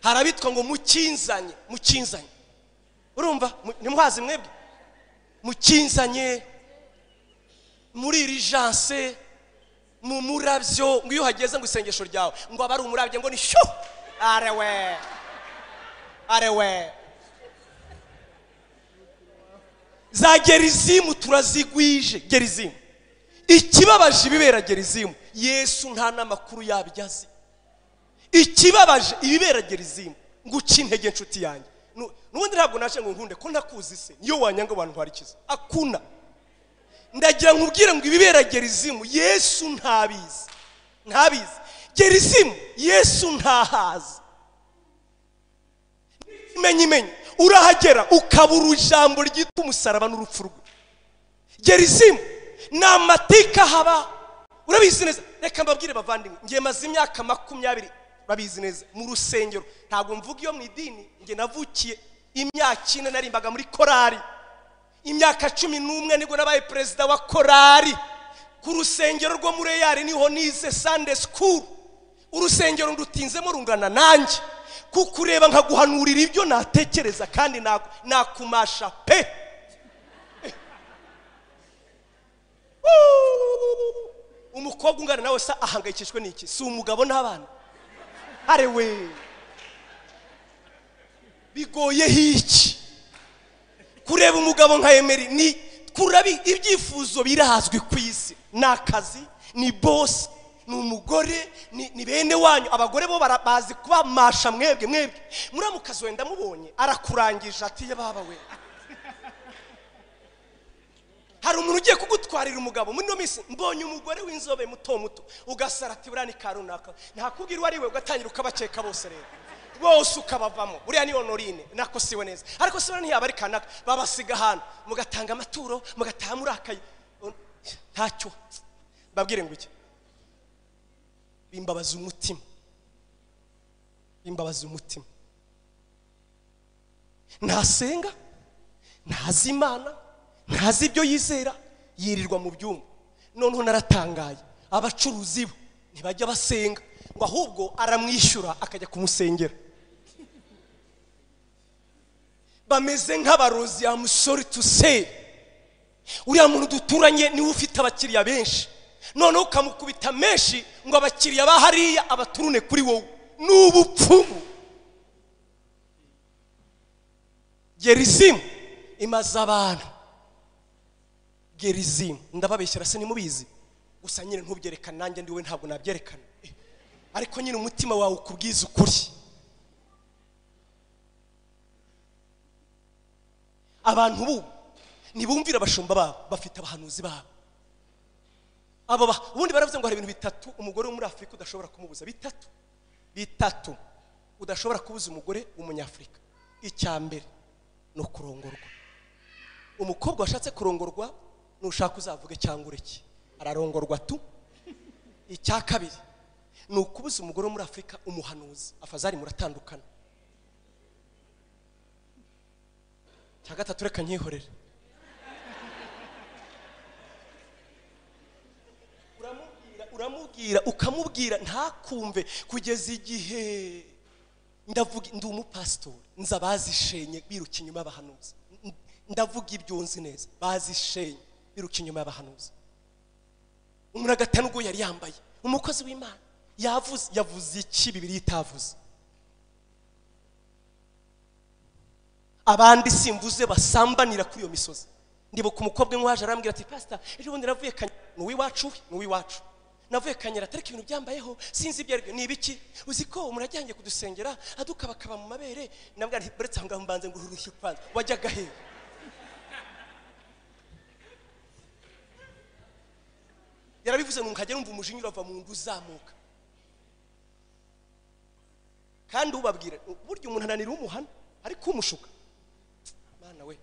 Speaker 1: harabitwa ngo mukinzanye mukinzanye. Urumva nimuhazi mwebwe mukinzanye muri irijanse mu murabyo ngo iyo hageze ngo isengesho ryawe ngo abari umurabyo ngo ni shu arewe arewe. Za Gerizimu turazigwije. Gerizimu ikibabaje ibibera Gerizimu Yesu nta namakuru yabyazi. Ikibabaje ibibera Gerizimu ngo uci intege nshuti yanjye. Nubundi ntabwo naje ngo nkunde ko ntakuzi se niyo wanyanga wantwarikiza akuna. Ndagira nkubwire ngo ibibera Gerizimu Yesu ntabizi ntabizi. Gerizimu Yesu ntahazi. Imenye urahagera ukabura ijambo ryitwa umusaraba n'urupfu rwe. Gerizimu ni amatika haba urabizi neza. Reka mbabwire bavandimwe ngiye maze imyaka 20 urabizi neza mu rusengero. Ntabwo mvuga iyo mu idini, ngiye navukiye imyaka 4 narimbaga muri korari. Imyaka 11 nibwo nabaye perezida wa korari ku rusengero rwo muri Eyari, niho nize Sunday school. Urusengero ndutinzemo rungana nanjye kukureba nkaguhanurira ibyo natekereza kandi nakumasha pe. Umukobwa ungana nawe sa ahangayikishwe n'iki? Si umugabo n'abana. Arewe bigoye hiki kureba umugabo nka Emery ni kurabi ibyifuzo birazwi ku isi. Nakazi ni boss ni umugore ni bene wanyu. Abagore bo bazi kubamasha mwebwe mwebwe. Muramukazi wenda mubonye arakurangije ati baba we. Hari umuntu ugiye kugutwarira umugabo muri no minsi mbonye umugore w'inzobe muto muto ugasara ati burani karunaka ntakubwira uwo ari we ugatangira ukabakeka bose rero bose ukabavamo. Buriya ni Honorine nako siwe neza ariko siwe ntiyaba ari kanaka babasiga hano mugatanga amaturo mugataha murakaye ntacyo babwire ngo iki bimbabaza umutima bimbabaza umutima. Ntasenga ntazi Imana ntazi ibyo yizera yirirwa mu byumba. Noneho naratangaye abacuruzi bo ntibajya basenga ngo ahubwo aramwishyura akajya kumusengera. Bameze nk'abarozi. I'm sorry to say uriya muntu duturanye niwe ufite abakiriya benshi noneho ukamukubita menshi ngo abakiriya bahariya abaturune kuri wowe n'ubupfumu. Gerizimu imaze abantu. Gerizimu ndababeshyira se nimubizi gusa nyine ntubyerekana nanjye ndiwe ntabwo nabyerekana ariko nyine umutima wawe ukubwiza ukuri. Abantu bubu nibumvira abashumba babo bafite abahanuzi babo. Abo ubundi baravuze ngo hari ibintu bitatu umugore wo muri Afrika udashobora kumubuza. Bitatu udashobora kubuza umugore w'umunyafrika. Icya mbere no kurongorwa. Umukobwa washatse kurongorwa nushaka uzavuge cyangwa ureke ararongorwa tu. Icya kabiri ni ukubuza umugore wo muri Afrika umuhanuzi afazari muratandukana. Icya gatatu reka nkihorere. Uramubwira ukamubwira ntakumve kugeza igihe ndavuga ndi umupasitori nza bazishenye biruka inyuma y'abahanuzi. Ndavuga ibyo nzi neza bazishenye biruka inyuma y'abahanuzi. Umuntu agatana ubwo yari yambaye umukozi w'Imana yavuze iki Bibiliya itavuze. Abandi simvuze basambanira kuri iyo misozi. Ndibuka umukobwa waje arambwira ati pastor ejo bundi navuye ni uw'iwacu ni uw'iwacu. Navuye Kanyara atariko ibintu byambayeho sinzi ibyo aribyo ni ibiki. Uzi ko umuntu ajyanye kudusengera adukabakaba mu mabere, nabwo nti buretse aho ngaho mbanze ngo urushye kwanza. Wajyaga he? Yarabivuze ngo nkajya numva umujinya urava mu nda uzamuka. Kandi ubabwira burya umuntu ananira umuhana ariko umushuka. Mana we,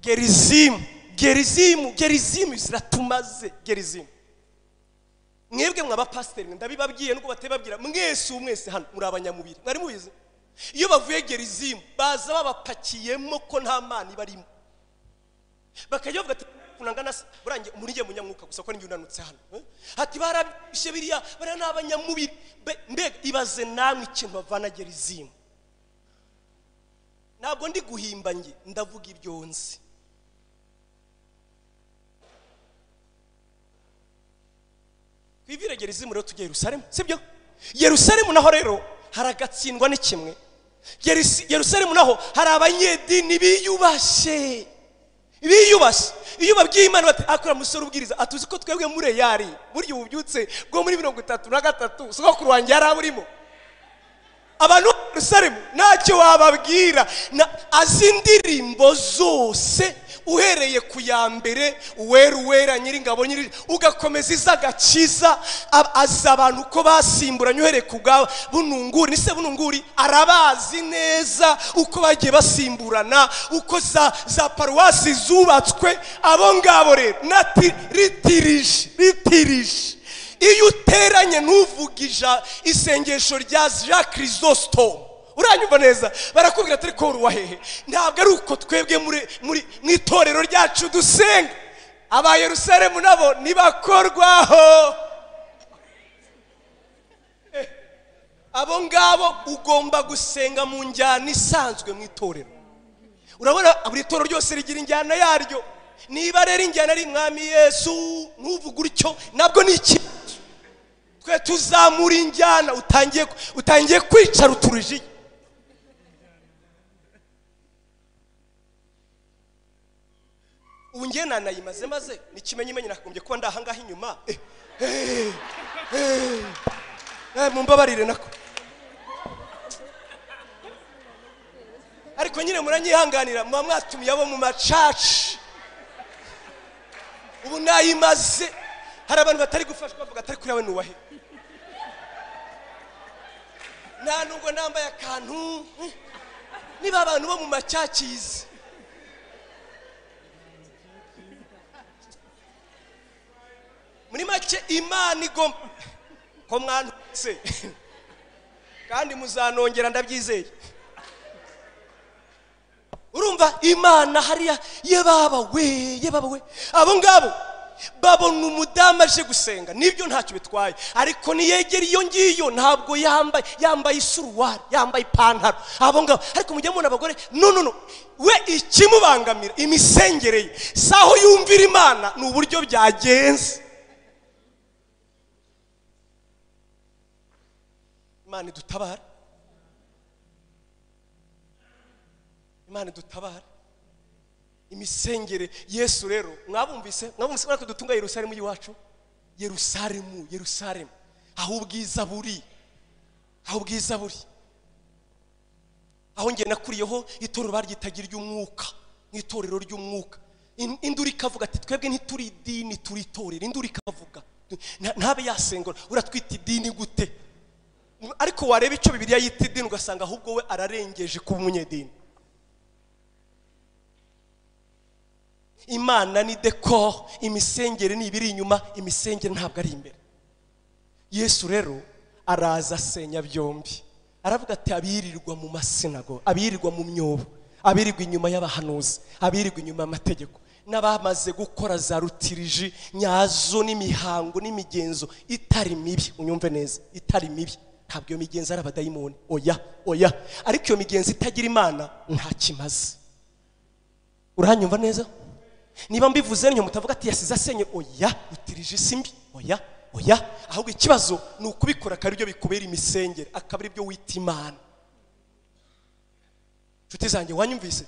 Speaker 1: Gerizimu, Gerizimu, Gerizimu ziratumaze. Gerizimu mwebwe mw'abapasiteri ndabibabwiye nubwo batebabwira mwese mwese hano muri abanyamubiri mwari mubizi. Iyo bavuye Gerizimu baza babapakiyemo ko nta mana ibarimo, bakajya bavuga ati kunangana burangiye muri ngiye munyamwuka gusa ko ninjye unanutse hano. Ati barabishe biriya bariya n'abanyamubiri. Mbega ibaze namwe ikintu bavana Gerizimu. Ntabwo ndi guhimba nge, ndavuga ibyo nzi. Twivire Gerizimu rero tujye Yerusalemu, sibyo? Yerusalemu naho rero haragatsindwa ni kimwe. Yerusalemu naho hari abanyedini biyubashe. Biyubashe. Iyo babwiye Imana bati akora musore ubwiriza atuzi ko twebwe muri yari buryo ububyutse bwo muri 33 sogokuru wanjye yaraburimo. Abantu Yerusalemu ntacyo wababwira, azi indirimbo zose uhereye ku ya mbere uwera uwera nyiringabo nyiri ugakomeza izagakiza. Azi abantu ko basimburanye uhereye ku bwa bununguri ni se bununguri, arabazi neza uko bagiye basimburana, uko za paruwasi zubatswe. Abo ngabo rero nati ritirije ritirije. Iyo uteranye ntuvugija isengesho rya Jean Chrysostome, uranyumva neza, barakubwira ati ko uruwa hehe. Ntabwo ari uko twebwe muri mu itorero ryacu dusenga. Aba Yerusalemu nabo nibakorwaho. Abo ngabo ugomba gusenga mu njyana isanzwe mu itorero. Urabona buri itorero ryose rigira injyana yaryo. Niba rero injyana ari Mwami Yesu ntuvuge utyo, nabwo ni ikibazo. Twe tuzamura injyana utangiye kwicara uturujiye. Ubu ngiye nanayimaze maze nikimenyimenyi nakagombye kuba ndahangaha inyuma. Mumbabarire nako, ariko nyine muranyihanganira muba mwatumiye abo mu macaci. Ubu nayimaze. Hari abantu batari gufashwa bavuga atari kuri we nuwahe, nta nubwo nambaye akantu. Niba abantu bo mu macacizi muri make Imana igomba ko mwantutse kandi muzanongera ndabyizeye. Urumva Imana hariya yebaba we yebaba we. Abo ngabo babona umudamu aje gusenga nibyo ntacyo bitwaye, ariko niyegera iyo ngiyo ntabwo yambaye isuruwari, yambaye ipantaro. Abo ngabo ariko mujye mubona abagore no no no, we ikimubangamira imisengere ye saho yumvira Imana ni uburyo byagenze. Imana idutabara, Imana idutabara. Imisengere Yesu rero mwabumvise ko dutunga Yerusalemu y'iwacu. Yerusalemu, Yerusalemu aho ubwiza buri, aho ubwiza buri, aho nge nakuriyeho itorero baryitagira ry'umwuka, n'itorero ry'umwuka. Induru ikavuga ati twebwe ntituri idini turi itorero. Induru ikavuga ntabe yasengora uratwita idini gute? Ariko wareba icyo Bibiliya yita idini ugasanga ahubwo we ararengeje kuba umunyedini. Imana ni decor, imisengere ni ibiri inyuma, imisengere ntabwo ari imbere. Yesu rero araza asenya byombi. Aravuga ati abirirwa mu masinago, abirirwa mu myobo, abirirwa inyuma y'abahanuzi, abirirwa inyuma y'amategeko, n'abamaze gukora za rutiriji nyazo n'imihango n'imigenzo itari mibi. Unyumve neza, itari mibi. Ntabwo iyo migenzo ari abadayimoni, oya oya, ariko iyo migenzo itagira Imana nta kimaze. Uranyumva neza? Niba mbivuze ntyo mutavuga ati yasize asenye, oya, utirije simbi, oya oya. Ahubwo ikibazo ni ukubikora akaba aribyo bikubera imisengere, akaba aribyo wita Imana. Nshuti zanjye wanyumvise?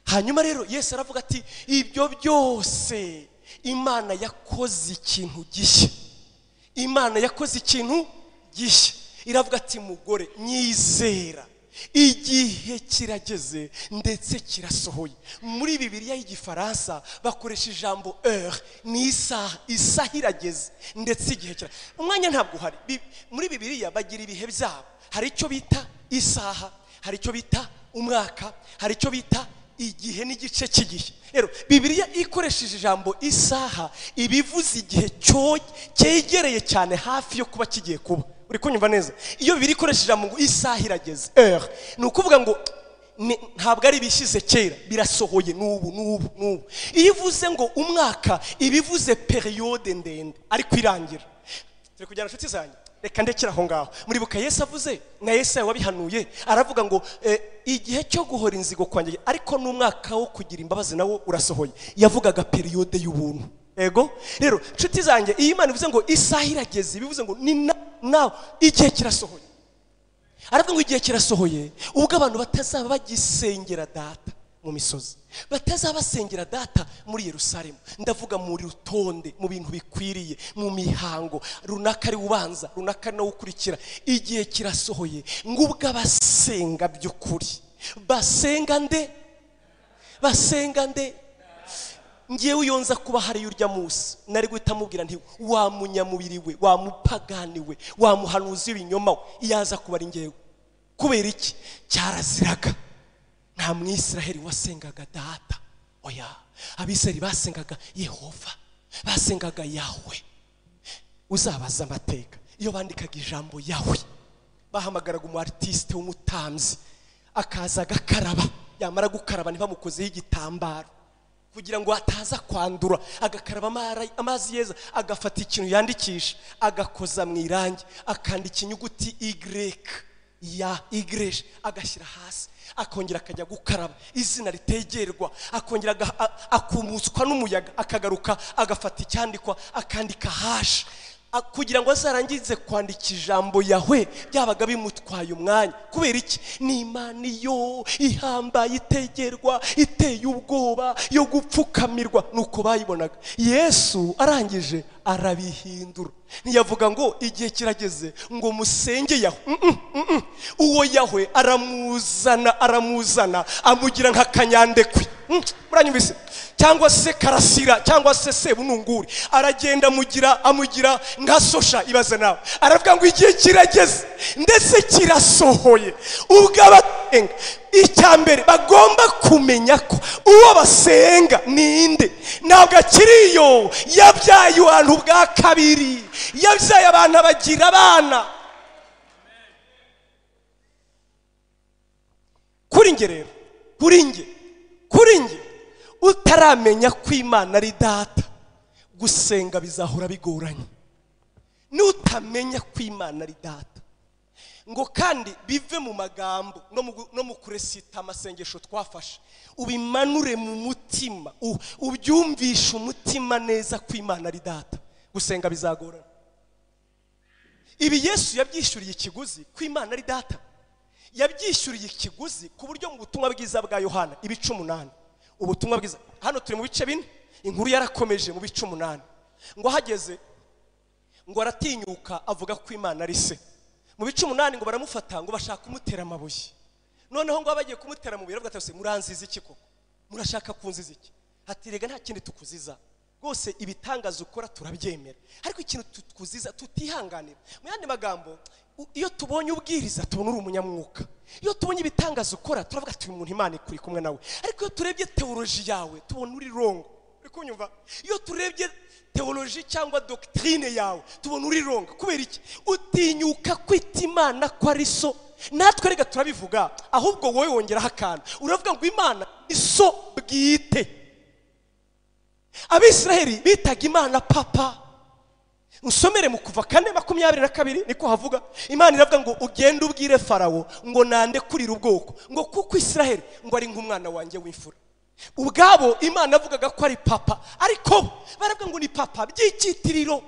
Speaker 1: Hanyuma rero Yesu aravuga ati ibyo byose Imana yakoze ikintu gishya. Imana yakoze ikintu gishya. Iravuga ati mugore nyizera, igihe kirageze ndetse kirasohoye. Muri Bibiliya y'Igifaransa bakoresha ijambo heure, ni isaha, isaha irageze ndetse igihe kira. Umwanya ntabwo uhari. Muri Bibiliya bagira ibihe byabo. Hari icyo bita isaha, hari icyo bita umwaka, hari icyo bita igihe n'igice cy'igihe. Rero Bibiliya ikoresheje ijambo isaha ibivuze igihe cyegereye cyane hafi yo kuba kigiye kuba. Uri kunyumva neza? Iyo Bibiliya ikoresheje ijambo ngo isaha irageze, heure, ni ukuvuga ngo ntabwo ari ibishyize kera, birasohoye n'ubu n'ubu n'ubu. Iyo ivuze ngo umwaka ibivuze periode ndende ariko irangira. Turi kujyana inshuti zanjye, reka ndekera aho ngaho. Muribuka Yesu avuze na Yesaya wabihanuye, aravuga ngo igihe cyo guhora inzigo kwanjye ariko n'umwaka wo kugira imbabazi nawo urasohoye. Yavugaga periode y'ubuntu. Ego rero inshuti zanjye, iyi Imana ivuze ngo isaha irageze, bivuze ngo ni nawe igihe kirasohoye. Aravuga ngo igihe kirasohoye ubwo abantu batazaba bagisengera data mu misozi, batazaba basengera data muri Yerusalemu. Ndavuga muri rutonde, mu bintu bikwiriye, mu mihango runaka ari ubanza, runaka nawe ukurikira. Igihe kirasohoye ngo ubwo abasenga by'ukuri basenga nde? Basenga nde? Ngewe iyo nza kuba hari urya munsi nari guhita mubwira nti wa munyamubiri we, wa mupagani we, wa muhanuzi w'ibinyoma we, yaza kuba ari ngewe. Kubera iki? Cyaraziraga. Nta Mwisiraheli wasengaga data. Oya, Abisiraheli basengaga Yehova, basengaga Yahwe. Uzabaza amateka, iyo bandikaga ijambo Yahwe bahamagaraga umu artiste w'umutambyi akaza agakaraba, yamara gukaraba ntibamukozeho igitambaro kugira ngo ataza kwandura, agakaraba amazi yeza, agafata ikintu yandikisha agakoza mu irangi, akandika inyuguti Y ya Y agashyira hasi, akongera akajya gukaraba izina ritegerwa, akongera akumutswa n'umuyaga, akagaruka agafata icyandikwa akandika hash, kugira ngo azarangize kwandika ijambo Yahwe. Byabaga bimutwaye umwanya. Kubera iki? Ni Imana iyo ihambaye, itegerwa, iteye ubwoba, yo gupfukamirwa. Nuko bayibonaga. Yesu arangije arabihindura. Ntiyavuga ngo igihe kirageze ngo musenge Yahwe. Uwo Yahwe aramuzana, aramuzana amugira nka kanyandekwe. Muranyumvise? Cyangwa se Karasira, cyangwa se Sebununguri, aragenda amugira nka Sosha. Ibaze nawe. Aravuga ngo igihe kirageze ndetse kirasohoye ubwo abasenga icyambere bagomba kumenya ko uwo basenga ninde. Ntabwo akiriyo, yabyaye abantu bwa kabiri, yabyaye abantu abagira abana. Kuri nge rero, kuri nge utaramenya ko Imana ari data, gusenga bizahora bigoranye. Nutamenya ko Imana ari data, ngo kandi bive mu magambo no mu kuresita amasengesho twafashe, ubimanure mu mutima, ubyumvishe umutima neza ko Imana ari data, gusenga bizagorana. Ibi Yesu yabyishyuriye ikiguzi ko Imana ari data. Yabyishyuriye ikiguzi ku buryo mu butumwa bwiza bwa Yohana ibice 8, ubutumwa bwiza hano turi mu bice 4, inkuru yarakomeje mu bice 8, ngo hageze ngo aratinyuka avuga ko Imana ari se. Mu bice 8 ngo baramufata ngo bashaka kumutera amabuye. Noneho ngo bagiye kumutera amabuye, baravuga ati muranziza iki koko? Murashaka kunziza iki? Ati rega nta kindi tukuziza, rwose ibitangaza ukora turabyemera, ariko ikintu tukuziza tutihanganira. Mu yandi magambo, iyo tubonye ubwiriza tubona uri umunyamwuka, iyo tubonye ibitangaza ukora turavuga ati uyu muntu Imana ikuri kumwe nawe, ariko iyo turebye theology yawe tubona uri wrong. Uri kunyumva? Iyo turebye theology cyangwa doctrine yawe tubona uri wrong. Kubera iki? Utinyuka kwita Imana ko ari so. Natwe rega turabivuga, ahubwo wowe wongeraho akantu, uravuga ngo Imana iso bwite. Abisiraheli bitaga Imana papa. Usomere mu Kuva 4:22 niko havuga. Imana iravuga ngo ugende ubwire Farawo ngo nande kurira ubwoko, ngo kuko Isiraheli ngo ari nk'umwana wanjye w'imfura. Ubwabo Imana avugaga ko ari papa, ariko baravuga ngo ni papa by'icyitiriro.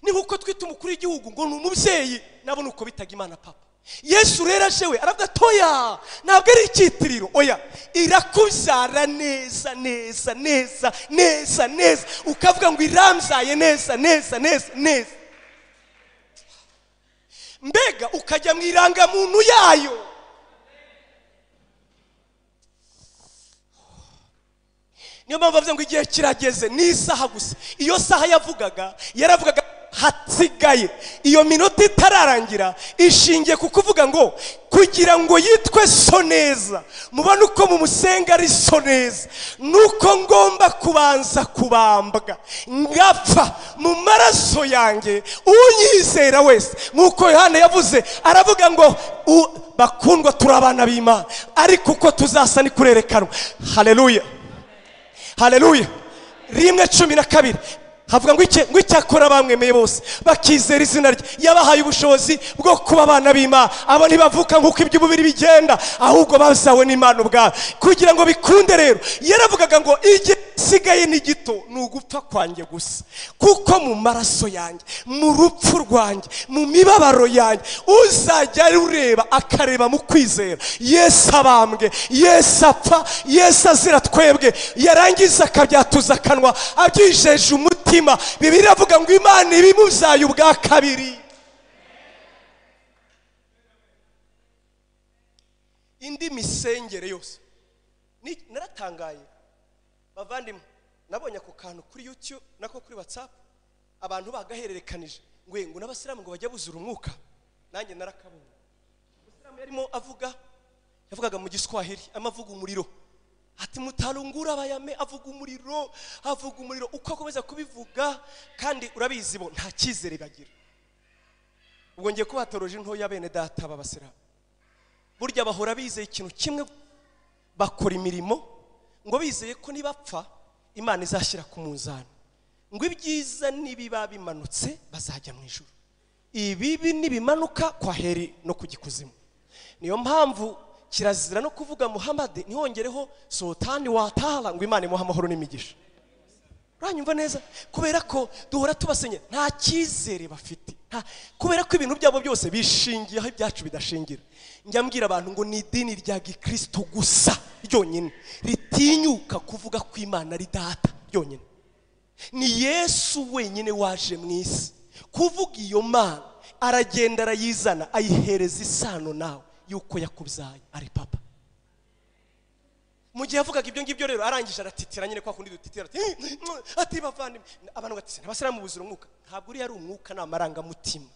Speaker 1: Ni nkuko twita umukuru w'igihugu ngo ni umubyeyi, nabo nuko bitaga Imana papa. Yesu rero aje we aravuga toya, ntabwo ari icyitiriro, oya, irakubyara neza neza neza neza neza, ukavuga ngo irambyaye neza neza neza neza, mbega ukajya mu irangamuntu yayo. Niyo mpamvu bavuze ngo igihe kirageze, ni isaha gusa. Iyo saha yavugaga, yaravugaga hasigaye iyo minota itararangira, ishingiye ku kuvuga ngo kugira ngo yitwe so neza, mubone uko mumusenga ari so neza, nuko ngomba kubanza kubambwa ngapfa mu maraso yanjye unyizera wese. Nk'uko Yohana yavuze, aravuga ngo bakundwa turi abana b'Imana, ariko uko tuzasa ni kurerekanwa. Haleluya, haleluya. 1:12 havuga ngo iki? Ngo icyakora bamwemeye bose bakizera izina rye, yabahaye ubushobozi bwo kuba abana b'Imana. Abo ntibavuka nk'uko iby'umubiri bigenda, ahubwo bazawe n'Imana ubwabo. Kugira ngo bikunde rero, yaravugaga ngo igihe gisigaye ni gito, ni ugupfa kwanjye gusa, kuko mu maraso yanjye, mu rupfu rwanjye, mu mibabaro yanjye, uzajya ureba akareba mu kwizera Yesu abambwe, Yesu apfa, Yesu azira twebwe, yarangiza akabyatuza akanwa abyijeje umutima. Bibiliya iravuga ngo Imana ibimuzaye ubwa kabiri. Indi misengere yose naratangaye bavandimwe, nabonye ako kantu kuri YouTube nako kuri WhatsApp, abantu bagahererekanije ngo n'abasilamu ngo bajya buzura umwuka. Nanjye narakabonye. Umusilamu yarimo avuga, yavugaga mu Giswahili, amavuga umuriro, ati mutarungura bayame, avuga umuriro, avuga umuriro, uko akomeza kubivuga. Kandi urabizi bo nta cyizere bagira. Ubwo ngiye kubatoroje ntoya bene data b'abasilamu, burya bahora bizeye ikintu kimwe, bakora imirimo ngo bizeye ko nibapfa Imana izashyira ku munzani, ngo ibyiza nibiba bimanutse bazajya mu ijuru, ibibi nibimanuka kwa heri no kugikuzimu. Niyo mpamvu kirazira no kuvuga Muhammad ntihongereho Sultani wa Taala, ngo Imana imuhe amahoro n'imigisha. Uranyumva neza? Kubera ko duhora tubasenye, nta cyizere bafite, kubera ko ibintu byabo byose bishingiye aho ibyacu bidashingira. Njya mbwira abantu ngo ni idini rya Gikristo gusa ryonyine ritinyuka kuvuga ko Imana ari data ryonyine. Ni Yesu wenyine waje mu isi kuvuga iyo Mana, aragenda arayizana, ayihereza isano nawe yuko yakubyaye ari papa. Mu gihe yavugaga ibyo ngibyo rero, arangije aratitira nyine kwa kundi dutitira, ati bavandimwe, abantu batise n'abasilamu buzura umwuka. Ntabwo uri ari umwuka, ni amarangamutima.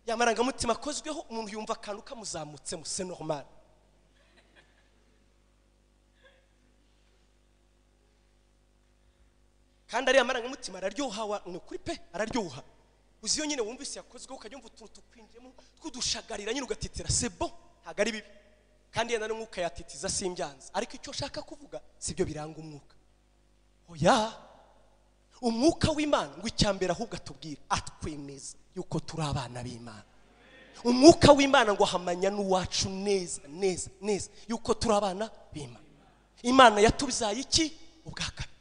Speaker 1: Ya marangamutima akozweho, umuntu yumva akantu kamuzamutse, c'est normal. Kandi ari amarangamutima araryoha, ni ukuri pe, araryoha. Uzi iyo nyine wumvise yakozweho ukajya umva utuntu tukwinjiyemo twudushagarira nyine ugatitira, c'est bon, ntabwo ari bibi. Kandi yenda n'umwuka yatitiza simbyanze, ariko icyo shaka kuvuga sibyo biranga umwuka. Oya, umwuka w'Imana ngo icyambere ahubwo atubwira, atwemeza yuko turi abana b'Imana. Umwuka w'Imana ngo ahamanya n'uwacu neza neza neza yuko turi abana b'Imana. Imana yatubyaye iki? Ubwa kabiri.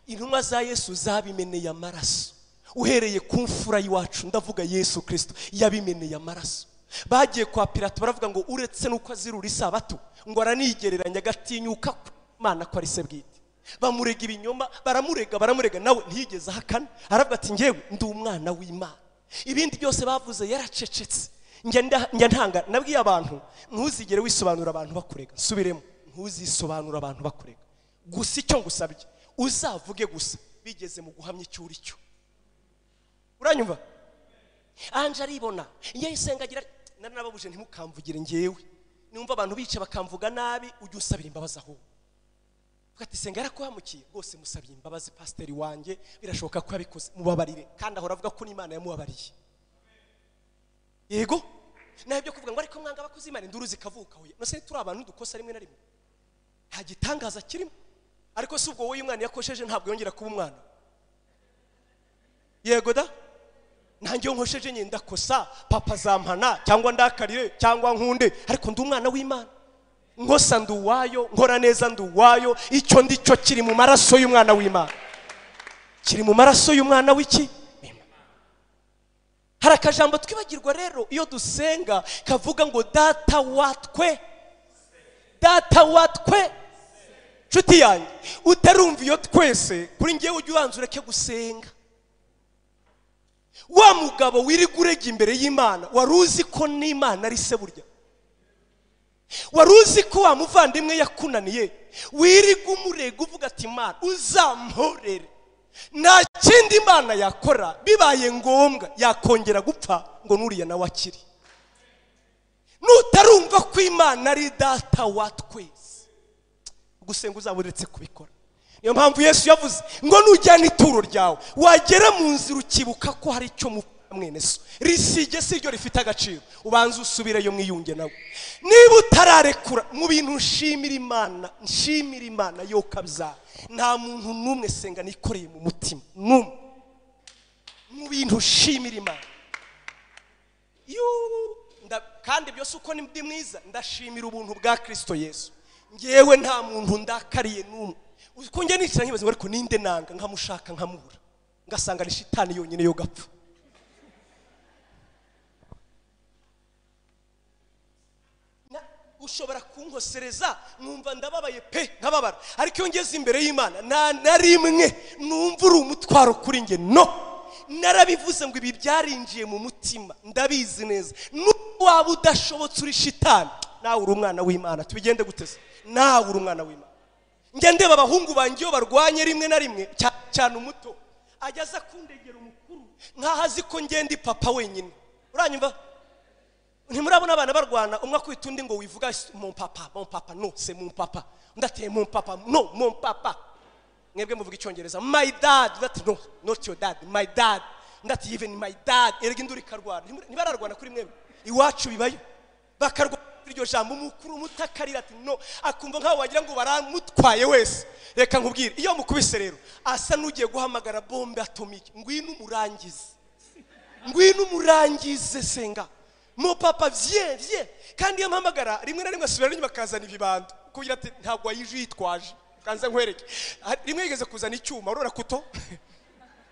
Speaker 1: Intumwa za Yesu zabimeneye amaraso. Uhereye ku mfura y'iwacu, ndavuga Yesu Kristo, yabimeneye amaraso. Bagiye kwa Pilato baravuga ngo uretse nuko azirura isabato, ngo aranigereranya agatinyuka Imana ko ari se bwite. Bamurega ibinyoma, baramurega, nawe ntiyigeze ahakana, aravuga ati ngewe ndi umwana w'Imana. Ibindi byose bavuze yaracecetse. Njya ntanga nabwiye abantu, ntuzigere wisobanura abantu bakurega. Nsubiremo, ntuzisobanura abantu bakurega. Gusa icyo ngusabye, uzavuge gusa bigeze mu guhamya icyo uri cyo. Uranyumva? Anje aribona, iyo yisengagira naranababuje ntimukamvugire ngewe. Numva abantu bice bakamvuga nabi, ujye usabira imbabazi aho. Ati senga yarakuhamukiye, rwose musabye imbabazi pasiteri wanjye, birashoboka ko yabikoze, mubabarire. Kandi ahora avuga ko n'Imana yamubabariye. Yego, nawe byo kuvuga ngo ariko mwanga abakozi Imana, induru zikavuka. Hoya, nose turi abantu dukosa rimwe na rimwe, nta gitangaza kirimo. Ariko si ubwo wowe umwana yakosheje ntabwo yongera kuba umwana. Yego da, nanjye nkosheje nyine ndakosa, papa zampana cyangwa ndakarire cyangwa nkunde, ariko ndi umwana w'Imana. Nkosa nduwayo, nkora neza nduwayo, icyo ndicyo kiri mu maraso y'umwana w'Imana. Kiri mu maraso y'umwana w'iki? Hari akajambo twibagirwa rero iyo dusenga kavuga ngo data watwe, data watwe. Nshuti yanjye utarumva iyo twese, kuri ngewe ujye ubanza ureke gusenga. Wa mugabo wirirwa urega imbere y'Imana, wari uzi ko n'Imana ari se burya? Wari uzi ko wa muvandimwe yakunaniye, wirirwa umurega uvuga ati Imana uzamporere? Nta kindi Imana yakora, bibaye ngombwa yakongera gupfa ngo nuriya nawe akiri. Nutarumva ko Imana ari data wa twese, gusenga uzaba uretse kubikora. Niyo mpamvu Yesu yavuze ngo nujyana ituro ryawe, wagera mu nzira ukibuka ko hari icyo mwene so, risige si ryo rifite agaciro, ubanza usubireyo mwiyunge nawe. Niba utararekura mu bintu, nshimira Imana, nshimira Imana yo kabza, nta muntu n'umwe senga nikoreye mu mutima n'umwe. Mu bintu nshimira Imana kandi byose uko ndi mwiza, ndashimira ubuntu bwa Kristo Yesu. Ngewe nta muntu ndakariye n'umwe. Uko njye nicara nkibaza ngo ariko ninde nanga, nkamushaka nkamubura, ngasanga ni shitani yonyine yo gapfa. Ushobora kunkosereza nkumva ndababaye pe, nkababara, ariko iyo ngeze imbere y'Imana nta na rimwe numva uri umutwaro kuri nge. No, narabivuze ngo ibi byarinjiye mu mutima, ndabizi neza. Waba udashobotse uri shitani, nawe uri umwana w'Imana. Tubigende guteze, nawe uri umwana w'Imana. Njya ndeba abahungu banjye iyo barwanye rimwe na rimwe, cyane umuto ajya aza kundegera umukuru nkaho azi ko ngenda papa wenyine. Uranyumva? Ntimurabona abana barwana, umwe akwita undi ngo wivuga mon papa, mon papa, no c'est mon papa, undi ati mon papa, no mon papa. Mwebwe muvuga icyongereza my dad, undi ati no, not your dad, my dad, undi ati even my dad. Erega induru ikarwana. Ntibararwana kuri mwebwe? Iwacu bibayo, bakarwana iryo jambo, umukuru umutakarira ati no, akumva nkaho wagira ngo baramutwaye wese. Reka nkubwire, iyo mukubise rero asa n'ugiye guhamagara bombe atomike, ngwino umurangize, ngwino umurangize senga. Mon papa viens, viens. Kandi iyo mpamagara rimwe na rimwe asubira inyuma akazana ibibando, kugira ati ntabwo wayije yitwaje, kanza nkwereke. Rimwe yigeze kuzana icyuma, urora kuto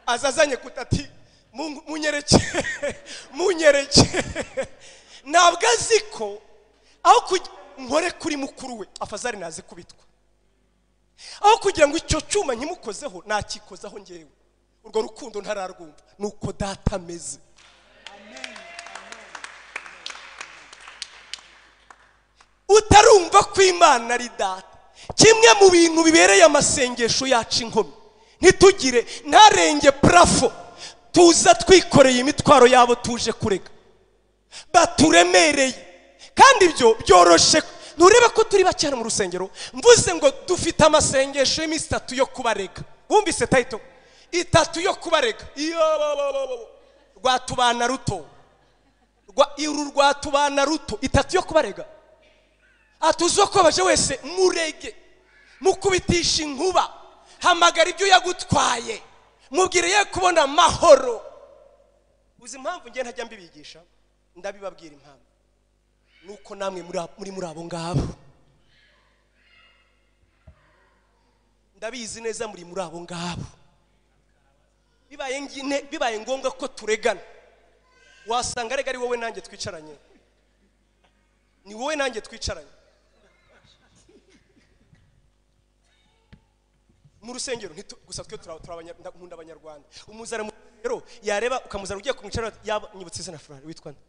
Speaker 1: azazanye kuto ati munyereke, munyereke. Ntabwo azi ko aho kugira nkore kuri mukuru we afazari naze kubitwa, aho kugira ngo icyo cyuma nkimukozeho nakikozaho ngewe. Urwo rukundo ntararwumva, nuko data ameze. Utarumva ko Imana ari data, kimwe mu bintu bibereye amasengesho yacu inkomyi, ntitugire ntarenge plafo, tuza twikoreye imitwaro yabo tuje kurega, baturemereye. Kandi ibyo byoroshe. Ntureba ko turi bacyana mu rusengero, mvuze ngo dufite amasengesho y'iminsi itatu yo kubarega. Wumvise title? Itatu yo kubarega. Iyo rwatubana ruto, uru rwatubana ruto, itatu yo kubarega. Atuzo ko baje wese murege, mukubitisha inkuba, hamagara ibyo yagutwaye, mubwire ye kubona amahoro. Uzi impamvu ngiye ntajya mbibigisha? Ndabibabwira impamvu. Nuko namwe muri abo ngabo, ndabizi neza muri abo ngabo. Bibaye ngombwa ko turegana, wasanga rega ari wowe nanjye twicaranye, ni wowe nanjye twicaranye mu rusengero. Gusa twe nkunda abanyarwanda. Umuzana mu rusengero yareba ukamuzana ugiye kumwicara, yanyibutse izina Furari witwa nde?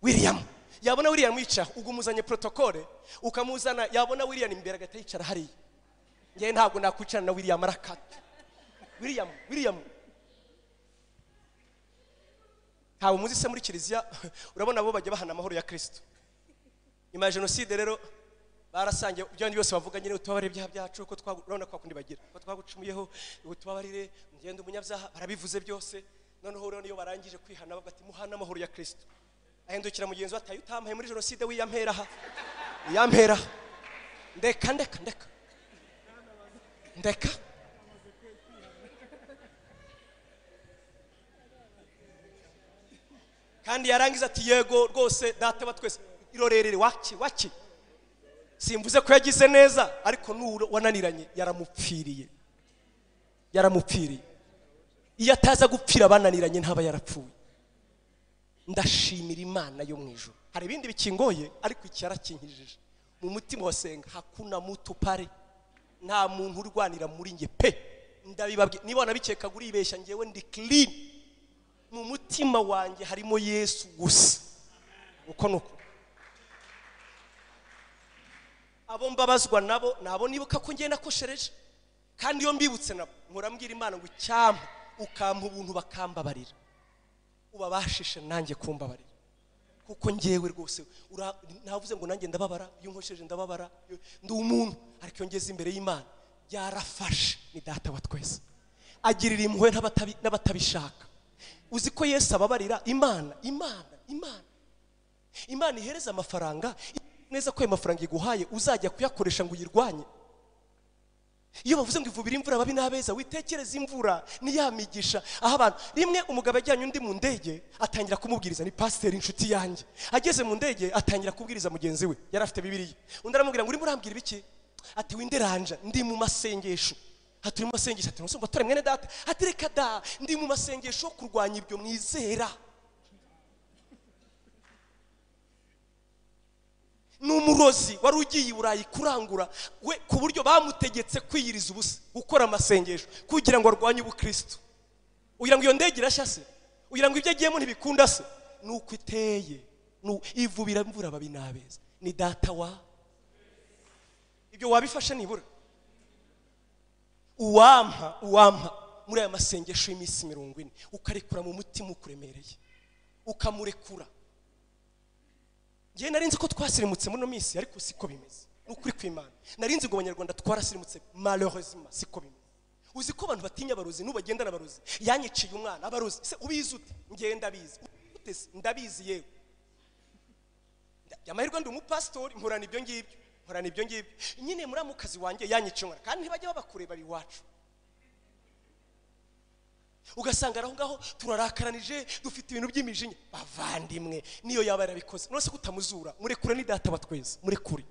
Speaker 1: William. Yabona William yicara, ugumuzanye protocole ukamuzana, yabona William imbere agahita yicara hariya. Ngewe ntabwo nakwicarana na William, arakata. William, William ntawe muzi se muri kiliziya? Urabona abo bajya bahana amahoro ya Kristo. Nyuma ya jenoside rero barasangiye ibyo byose bavuga nyine, utubabarire ibyaha byacu ko urabona kwa kundi bagira, ko twagucumuyeho, utubabarire, ngende umunyabyaha, barabivuze byose. Noneho rero niyo barangije kwihana bavuga ati muhana amahoro ya Kristo. Ahindukira mugenzi we ati utampaye muri jenoside wiyampera ha, yampera, ndeka ndeka ndeka ndeka. Kandi yarangiza ati yego rwose data wa twese, irorerere waki waki. Simvuze ko yagize neza, ariko nuro wananiranye yaramupfiriye, yaramupfiriye. Iyo ataza gupfira abananiranye ntaba yarapfuye. Ndashimira Imana yo mu ijuru. Hari ibindi bikingoye ariko iki yarakinkijije. Mu mutima wasenga hakuna mutu pare, nta muntu urwanira muri nge pe. Ndabibabwiye, niba wanabikeka uribeshya, ngewe ndi clean. Mu mutima wanjye harimo Yesu gusa. Uko nuko abo mbabazwa nabo nabo nibuka ko ngiye nakoshereje, kandi iyo mbibutse nabo nkurambwira Imana ngo icyampa ukampa ubuntu bakambabarira, ubabashishe nanjye kumbabarira, kuko ngewe rwose navuze ngo nanjye ndababara, iyo nkosheje ndababara, ndi umuntu, ariko iyo ngeze imbere y'Imana byarafashe. Ni data wa twese, agirira impuhwe n'abatabishaka. Uzi ko Yesu ababarira? Imana Imana Imana Imana ihereza amafaranga neza ko ayo mafaranga iguhaye uzajya kuyakoresha ngo uyirwanye. Iyo bavuze ngo ivubira imvura babi n'abeza, witekereza imvura ni ya migisha. Aho abantu rimwe umugabo ajyanye undi mu ndege atangira kumubwiriza, ni pasiteri inshuti yanjye, ageze mu ndege atangira kubwiriza mugenzi we, yari afite Bibiliya. Undi aramubwira ngo urimo urambwira ibiki? Ati winderanja, ndi mu masengesho. Ati uri mu masengesho? Ati nusumva tore mwene data. Ati reka da, ndi mu masengesho yo kurwanya ibyo mwizera. N'umurozi wari ugiye i Burayi kurangura we, ku buryo bamutegetse kwiyiriza ubusa, gukora amasengesho kugira ngo arwanye ubukristo. Ugira ngo iyo ndege irashya se? Ugira ngo ibyo agiyemo ntibikunda se? Nuko iteye, ivubira imvura babi n'abeza. Ni data wa ibyo wabifashe nibura. Uwampa muri aya masengesho y'iminsi 40 ukarekura mu mutima ukuremereye, ukamurekura. Ngiye narinzi ko twasirimutse muri no minsi, ariko siko bimeze. Nukuri kw'Imana narinzi ngo abanyarwanda twarasirimutse, malheureusement siko bimeze. Uzi ko abantu batinya abarozi n'ubagendana abarozi. Yanyiciye umwana abarozi se ubizi ute? Ngiye ndabizi. Ute se? Ndabizi yewe. Amahirwe ndi umupastori, mporana ibyo ngibyo, mporana ibyo ngibyo. Nyine muramukazi wanjye yanyiciye umwana, kandi ntibajya babakureba iwacu. Ugasanga aho ngaho turarakaranije, dufite ibintu by'imijinya. Bavandimwe, niyo yaba yarabikoze none se kutamuzura, murekure ni data wa twese, murekure.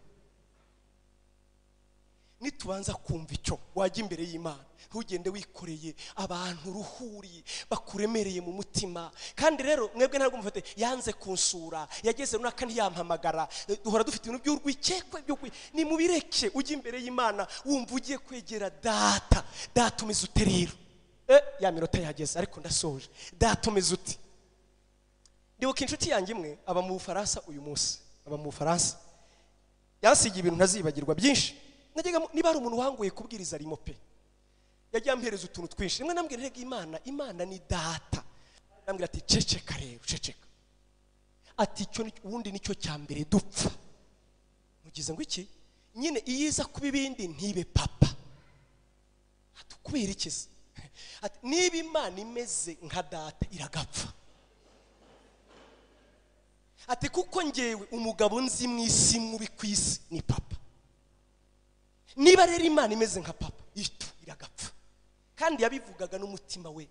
Speaker 1: Nitubanza kumva icyo wajya imbere y'Imana, ntugende wikoreye abantu ruhuri bakuremereye mu mutima. Kandi rero mwebwe ntabwo mufate yanze kunsura, yageze runaka ntiyampamagara, duhora dufite ibintu by'urwikekwe by'ukwi. Ni mubireke, ujye imbere y'Imana wumva ugiye kwegera data. Data umeze ute rero? Ya minota yageze ariko ndasoje. Data umeze ute? Ndibuka inshuti yanjye imwe aba mu Bufaransa uyu munsi, aba mu Bufaransa, yansigiye ibintu ntazibagirwa byinshi. Najyaga niba ari umuntu wangoye kubwiriza arimo pe, yagiye ampereza utuntu twinshi. Rimwe nambwira ntega Imana, Imana ni data. Nambwira ati ceceka rero, ceceka. Ati icyo ubundi nicyo cya mbere dupfa. Mugize ngo iki? Nyine iyiza kuba ibindi ntibe papa. Ati kubera iki se? Ati niba Imana imeze nka data iragapfa. Ati kuko ngewe umugabo nzi mu isi mubi ku isi ni papa. Niba rero Imana imeze nka papa itu iragapfa. Kandi yabivugaga n'umutima we.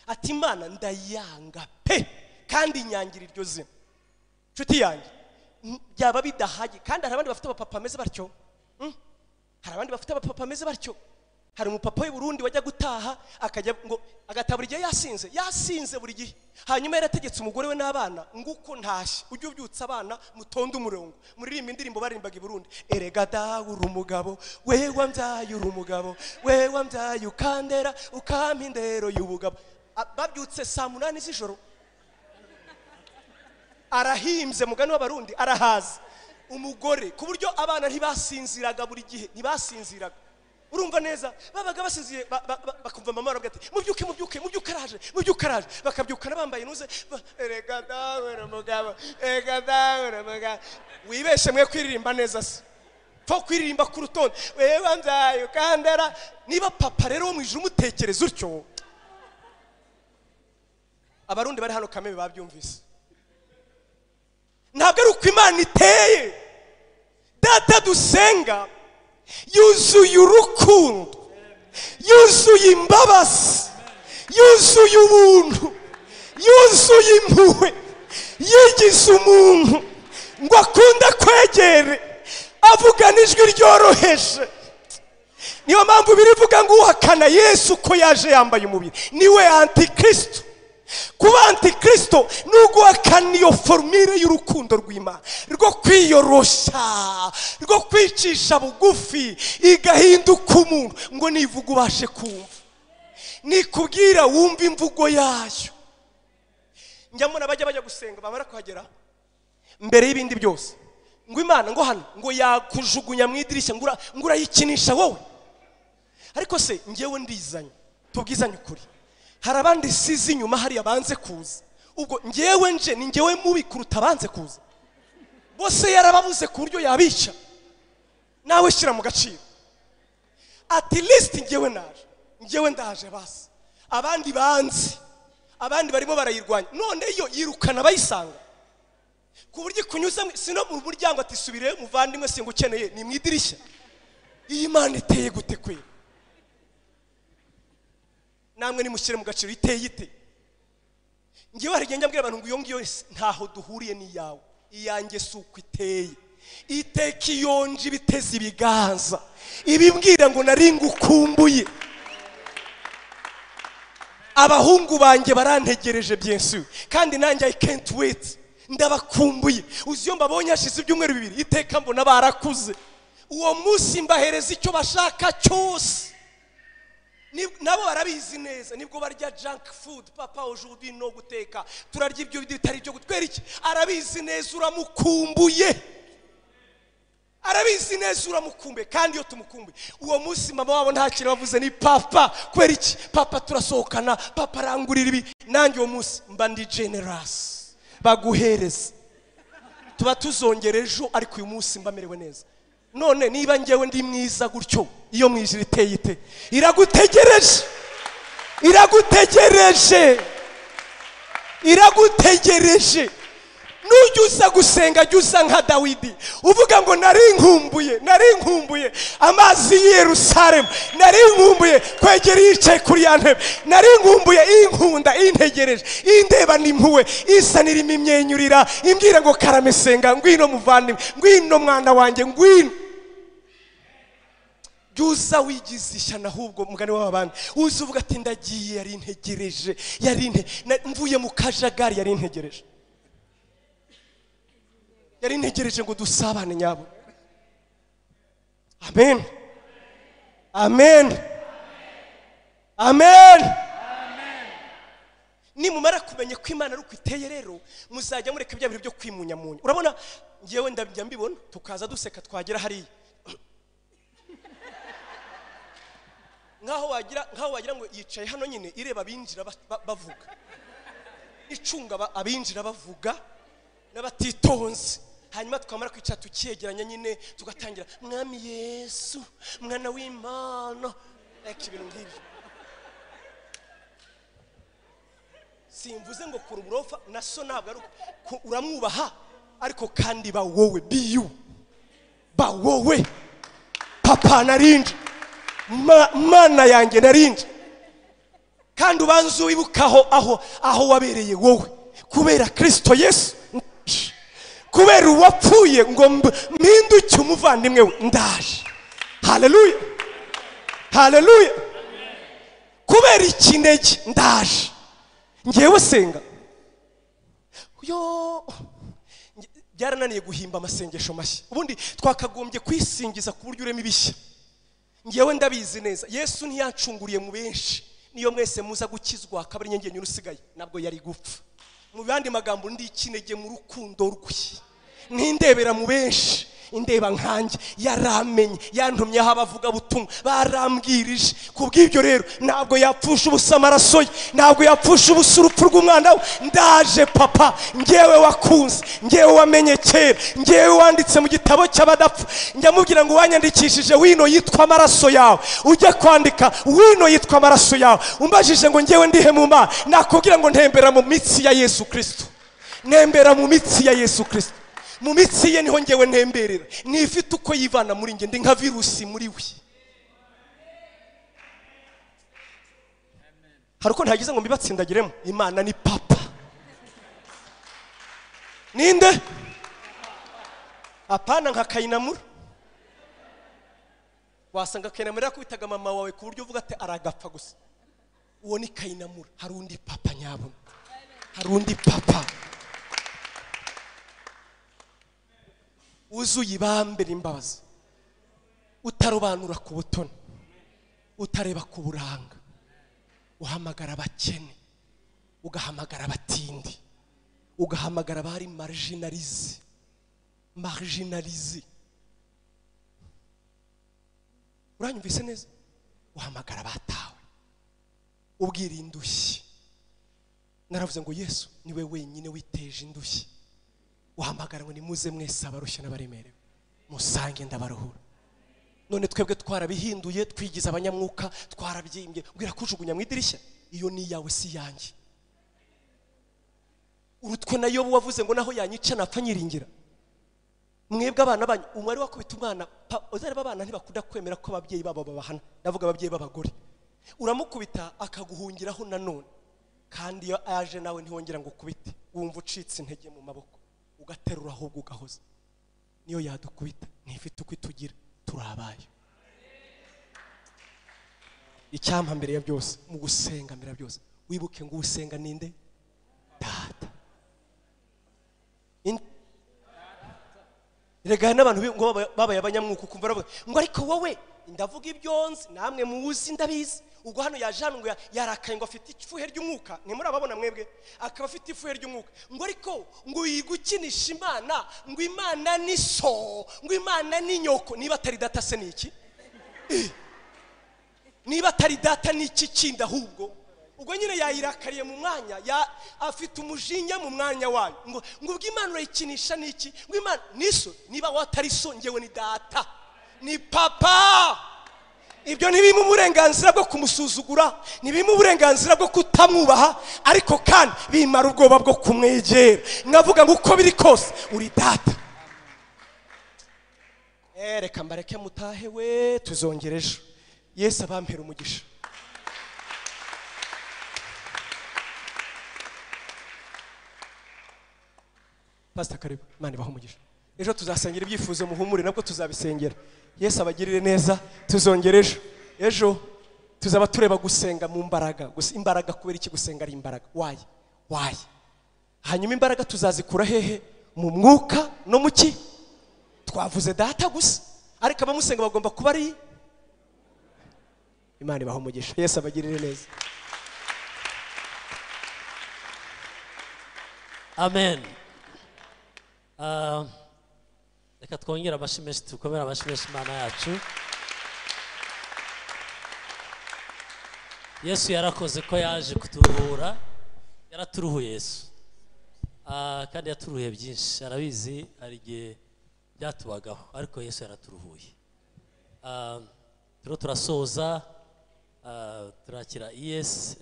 Speaker 1: Ati Imana ndayanga pe, kandi nyangira iryo zina. Nshuti yanjye byaba bidahagi. Kandi hari abandi bafite abapapa bameze batyo. Hari abandi bafite abapapa bameze batyo. Hari umupapa w'i Burundi wajya gutaha akajya ngo agata buri gihe yasinze, yasinze buri gihe. Hanyuma yarategetse umugore we n'abana ngo uko ntashye ujye ubyutsa abana mutonde umurongo, muririmba indirimbo barimbaga i Burundi. Erega dawe uri umugabo, we wambyaye uri umugabo, we wambyaye ukandera ukampa indero y'ubugabo. Babyutse saa 8 z'ijoro, arahimbye mugani w'Abarundi, arahaza umugore ku buryo abana ntibasinziraga buri gihe, ntibasinziraga. Urumva neza babaga basinziye, bakumva mama aravuga ati mubyuke mubyuke mubyuke araje, mubyuke araje. Bakabyukana bambaye inuze, erega dawe uri umugabo, erega dawe uri umugabo. Wibeshe mwe kwiririmba neza se, pfa kwiririmba ku rutonde, we wambyaye ukandera. Niba papa rero wo mu ijuru umutekereza utyo, Abarundi bari hano kameme babyumvise. Ntabwo ari uko Imana iteye. Data dusenga yuzuye urukundo, yuzuye imbabazi, yuzuye ubuntu, yuzuye impuhwe, yigize umuntu ngo akunde kwegere, avugana ijwi ryoroheje. Niyo mpamvu birivuga ngo uhakana Yesu ko yaje yambaye umubiri niwe antikristo. Kuba antikristo ni uguhakana iyo formule y'urukundo rw'Imana, rwo kwiyoroshya, rwo kwicisha bugufi, igahinduka umuntu ngo nivuga ubashe kumva, nikubwira wumva imvugo yayo. Njya mbona bajya gusenga, bamara kuhagera mbere y'ibindi byose ngo Imana ngo hano ngo yakujugunya mu idirishya, ngo urayikinisha wowe. Ariko se njyewe ndizanye, tubwizanye ukuri, hari abandi sizi inyuma hariya banze kuza. Ubwo njyewe nje ni njyewe mubi kuruta banze kuza? Bose yarababuze ku buryo yabica. Nawe shyira mu gaciro, at least njyewe naje, njyewe ndaje basi. Abandi banze, abandi barimo barayirwanya, none yo yirukana bayisanga ku buryo kunyuza sino mu muryango ati subire muvandimwe singukeneye, ni mu idirishya. Iyi Imana iteye gute kwe? Namwe nimushyire mu gaciro, iteye ite? Ngiye hari igihe mbwira abantu ngo iyo ngiyo ntaho duhuriye n'iyawe, iyanjye si uko iteye. Iteka iyonje ibiteze ibiganza, ibibwira ngo nari ngukumbuye. Abahungu banjye barantegereje bien sûr, kandi nanjye I can't wait, ndabakumbuye. Uzi iyo mbabonye hashize ibyumweru 2, iteka mbona barakuze. Uwo munsi mbahereza icyo bashaka cyose. Nabo barabizi neza, nibwo barya junk food. Papa aujourd'hui no guteka, turarya ibyo bitari byo gutwera iki. Arabizi neza uramukumbuye, arabizi neza uramukumbuye. Kandi iyo tumukumbuye uwo munsi mama wabo nta kintu bavuze, ni papa. Kubera iki? Papa turasohokana, papa arangurira ibi, nanjye uwo munsi mba ndi generous, baguhereza. Tuba tuzongera ejo, ariko uyu munsi mba merewe neza. None niba njyewe ndi mwiza gutyo, iyo mwijira iteye ite? Iragutegereje, iragutegereje, iragutegereje. Nujya uza gusenga jya uza nka Dawidi uvuga ngo nari nkumbuye, nari nkumbuye amazi y'i Yerusalemu, nari nkumbuye kwegera yicaye kuri ya ntebe, nari nkumbuye inkunda, integereje, indeba n'impuwe, isa n'irimo imyenyurira, imbwira ngo karame senga, ngwino muvandimwe, ngwino mwana wanjye, ngwino. Jya uza wigize ishyano ahubwo mugani w'abandi, uza uvuga ati ndagiye, yari integereje, yari mvuye mu kajagari, yari integereje, yari integereje ngo dusabane nyabo. Amen, amen, amen. Nimumara kumenya ko Imana ari uko iteye rero, muzajya mureka ibya bintu byo kwimunyamunya. Urabona ngewe ndabijya mbibona, tukaza duseka twagera hariya nkaho wagira ngo yicaye hano nyine ireba abinjira bavuga, icunga abinjira bavuga n'abatitonze. Hanyuma twamara kwicara tukiyegeranya nyine, tugatangira mwami Yesu mwana w'Imana, like ibintu nk'ibyo. Simvuze ngo kura uburofa na so, ntabwo ari uramwubaha, ariko kandi ba wowe, be you, ba wowe. Papa narinje, mana yanjye narinje. Kandi ubanze wibukaho aho wabereye wowe, kubera Kristo Yesu, kubera uwapfuye ngo mpinduke umuvandimwe we, ndaje. Haleluya, haleluya. Kubera ikinege ndaje. Ngewe senga yo byarananiye guhimba amasengesho mashya. Ubundi twakagombye kwisingiza ku buryo urema ibishya. Ngewe ndabizi neza, Yesu ntiyacunguriye mu benshi, niyo mwese muza gukizwa akaba ari njye usigaye, nabwo yari gupfa. Mu bandi magambo, ndi ikinege mu rukundo rwe, ntindebera mu benshi, indeba nkanjye. Yaramenye, yantumye aho abavuga butumwa, barambwirije. Kubw'ibyo rero ntabwo yapfusha ubusa amaraso ye, ntabwo yapfusha ubusa urupfu rw'umwana we. Ndaje papa, ngewe wakunze, ngewe wamenye kera, ngewe wanditse mu gitabo cy'abadapfa. Njya mubwira ngo wanyandikishije wino yitwa amaraso yawe, ujye kwandika wino yitwa amaraso yawe. Umbajije ngo ngewe ndihe mu Mana, nakubwira ngo ntembera mu mitsi ya Yesu Kristo, ntembera mu mitsi ya Yesu Kristo. Mu mitsi ye niho ngewe ntemberera, nifite uko yivana muri nge, ndi nka virusi muri we. Hari uko ntagize ngo mbibatsindagiremo. Imana ni papa. Ninde? Apana nka Kayinamura. Wasanga Kayinamura yakubitaga mama wawe ku buryo uvuga ati aragapfa gusa. Uwo ni Kayinamura. Hari undi papa nyabona, hari undi papa wuzuye ibambe n'imbabazi, utarobanura ku butoni, utareba ku buranga, uhamagara abakene, ugahamagara abatindi, ugahamagara abari marginalize. Uranyumvise neza? Uhamagara abatawe, ubwira indushyi. Naravuze ngo Yesu niwe wenyine witeje indushyi. Uhamagara ngo nimuze mwese abarushye n'abaremerewe, musange ndabaruhura. None twebwe twarabihinduye, twigize abanyamwuka, twarabyimbye. Ubwira kujugunya mu idirishya, iyo ni yawe si yanjye. Urutwe na Yobu wavuze ngo naho yanyica napfa nyiringira. Mwebwe abana banyu, umwari wakubita umwana, uzareba abana ntibakunda kwemera ko ababyeyi babo babahana. Ndavuga ababyeyi b'abagore. Uramukubita akaguhungiraho nanone, kandi iyo aje nawe ntiwongera ngo ukubite, wumva ucitse intege mu maboko, ugaterura ahubwo ugahoza. Niyo yadukubita ntifite uko itugira, turabaye. Icyampa mbere ya byose, mu gusenga mbere ya byose, wibuke ngo usenga ninde? Data. Rega n'abantu ngo babaye abanyamwuka, ukumva baravuga ngo ariko wowe ndavuga ibyo nzi, namwe muzi ndabizi. Ubwo hano yaje hano ngo yarakaye ngo afite ifuhe ry'umwuka, ntimurababona mwebwe, akaba afite ifuhe ry'umwuka, ngo ariko ngo yigukinisha Imana, ngo Imana ni so, ngo Imana ni nyoko. Niba atari data se ni iki? Niba atari data ni iki kindi ahubwo? Ubwo nyine yayirakariye mu mwanya, afite umujinya mu mwanya wayo, ngo ubwo Imana urayikinisha niki? Ngo Imana ni so. Niba watari so, ngewe ni data, ni papa. Ibyo ntibimpa uburenganzira bwo kumusuzugura, ntibimpa uburenganzira bwo kutamwubaha, ariko kandi bimara ubwoba bwo kumwegera. Nkavuga ngo uko biri kose uri data. Reka mbareke mutahe we, tuzongera ejo. Yesu abampera umugisha. Pastor karibu, Imana ibahe umugisha. Ejo tuzasengera ibyifuzo, muhumure nabwo tuzabisengera. Yesu abagirire neza, tuzongera ejo. Ejo tuzaba tureba gusenga mu mbaraga. Gusa imbaraga, kubera iki gusenga ari imbaraga? Why? Why? Hanyuma imbaraga tuzazikura hehe? Mu mwuka no mu ki? Twavuze data gusa, ariko abamusenga bagomba kuba ari. Imana ibahe umugisha. Yesu abagirire neza.
Speaker 2: Amen. Reka twongere amashyi menshi, dukomere amashyi menshi Imana yacu. Yesu yarakoze ko yaje kuturuhura, yaraturuhuye Yesu. Kandi yaturuhuye byinshi, arabizi hari igihe byatubagaho, ariko Yesu yaraturuhuye. Turiho turasoza, turakira ES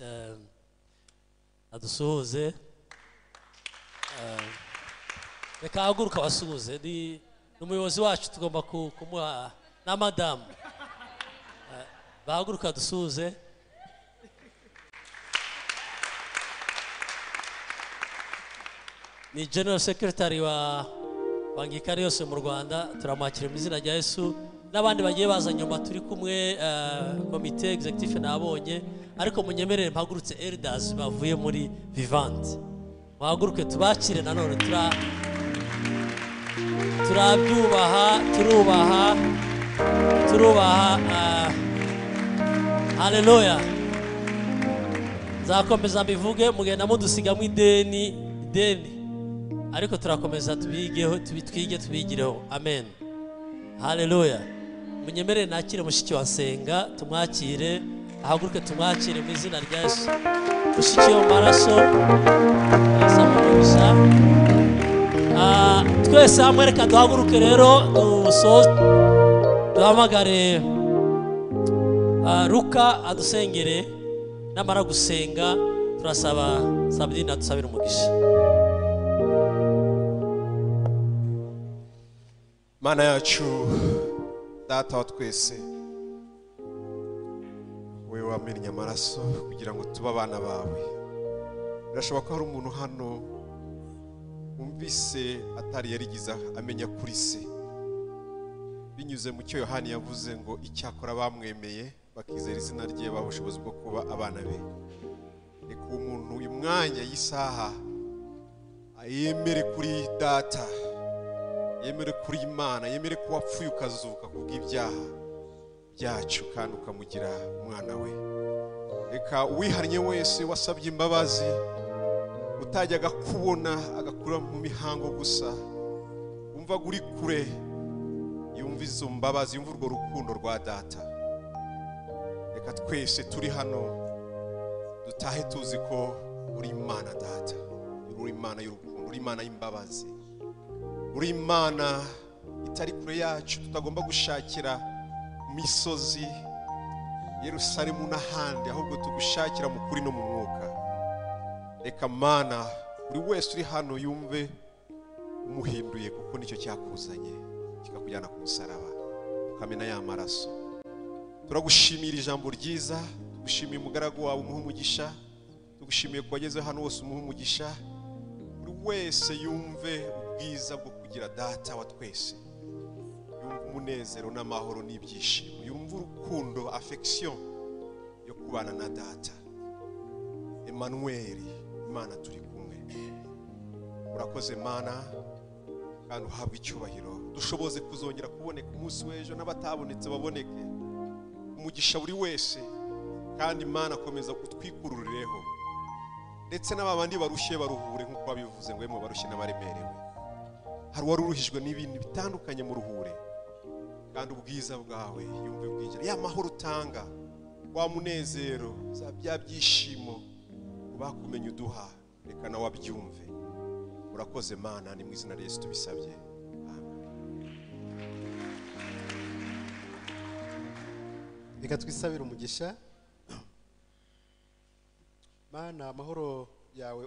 Speaker 2: adusuhuze. Reka ahaguruka abasuhuze, ni umuyobozi wacu, tugomba kumuha na madamu. Bahaguruka dusuhuze. Ni General Secretary wa Anglikani yose mu Rwanda, turamwakira mu izina rya Yesu. N'abandi bagiye baza nyuma turi kumwe, komite executive nabonye, ariko munyemerere mpagurutse elders bavuye muri Vivante. Muhaguruke tubakire nanone, turabyubaha, turubaha, turubaha. Haleluya. Nzakomeza mbivuge, mugenda mudusigamo ideni, ariko turakomeza tubigeho, tubitwige, tubigireho. Amen. Haleluya. Munyemerere nakire mushiki wa Nsenga, tumwakire, ahaguruke tumwakire mu izina rya Yesu. Mushiki wo maraso, Yesu amugisha. Twese hamwe reka duhaguruke rero dusoze, duhamagare Ruka adusengere. Namara gusenga turasaba Sabdina adusabire umugisha.
Speaker 3: Mana yacu, Data wa twese, wowe wamennye amaraso kugira ngo tube abana bawe. Birashoboka ko hari umuntu hano wumvise atari yarigize amenya kuri se, binyuze mu cyo Yohani yavuze ngo icyakora bamwemeye bakizera izina rye baha ubushobozi bwo kuba abana be. Uwo muntu uyu mwanya y'isaha yemere kuri data, yemere kuri Imana, yemere ko wapfuye ukazuka kubw'ibyaha byacu kandi ukamugira umwana we. Reka uwihannye wese wasabye imbabazi, utajyaga kubona agakura mu mihango gusa, wumva uri kure, yumva izo mbabazi, yumva urwo rukundo rwa data. Reka twese turi hano dutahe tuzi ko uri Imana data, uri Imana y'urukundo, uri Imana y'imbabazi, uri Imana itari kure yacu, tutagomba gushakira misozi Yerusalemu n'ahandi, ahubwo tugushakira mu kuri no mu mwuka. Reka Mana buri wese uri hano yumve umuhinduye, kuko nicyo cyakuzanye kikakujyana ku musaraba ukamena ya maraso. Turagushimira ijambo ryiza, tugushimiye umugaragu wawe umuha umugisha, tugushimiye ko wageze hano wose umuha umugisha. Buri wese yumve ubwiza bwo kugira data wa twese, yumve umunezero n'amahoro n'ibyishimo, yumve urukundo, affection yo kubana na data Emmanuel, Imana turi kumwe. Urakoze Mana, kandi uhabwe icyubahiro. Dushoboze kuzongera kuboneka umunsi w'ejo, n'abatabonetse baboneke. Umugisha buri wese, kandi Imana akomeza utwikururireho, ndetse n'ababandi barushye baruhure, nk'uko wabivuze ngo yemwe barushye n'abaremerewe. Hari uwaruruhijwe n'ibintu bitandukanye, mu ruhure, kandi ubwiza bwawe yumve bwinjira, ya mahoro utanga, wa munezero, za bya byishimo bakumenya uduha, reka nawe abyumve. Urakoze Mana, ni mu izina rya Yesu tubisabye, amen.
Speaker 4: Reka twisabire umugisha. Mana, amahoro yawe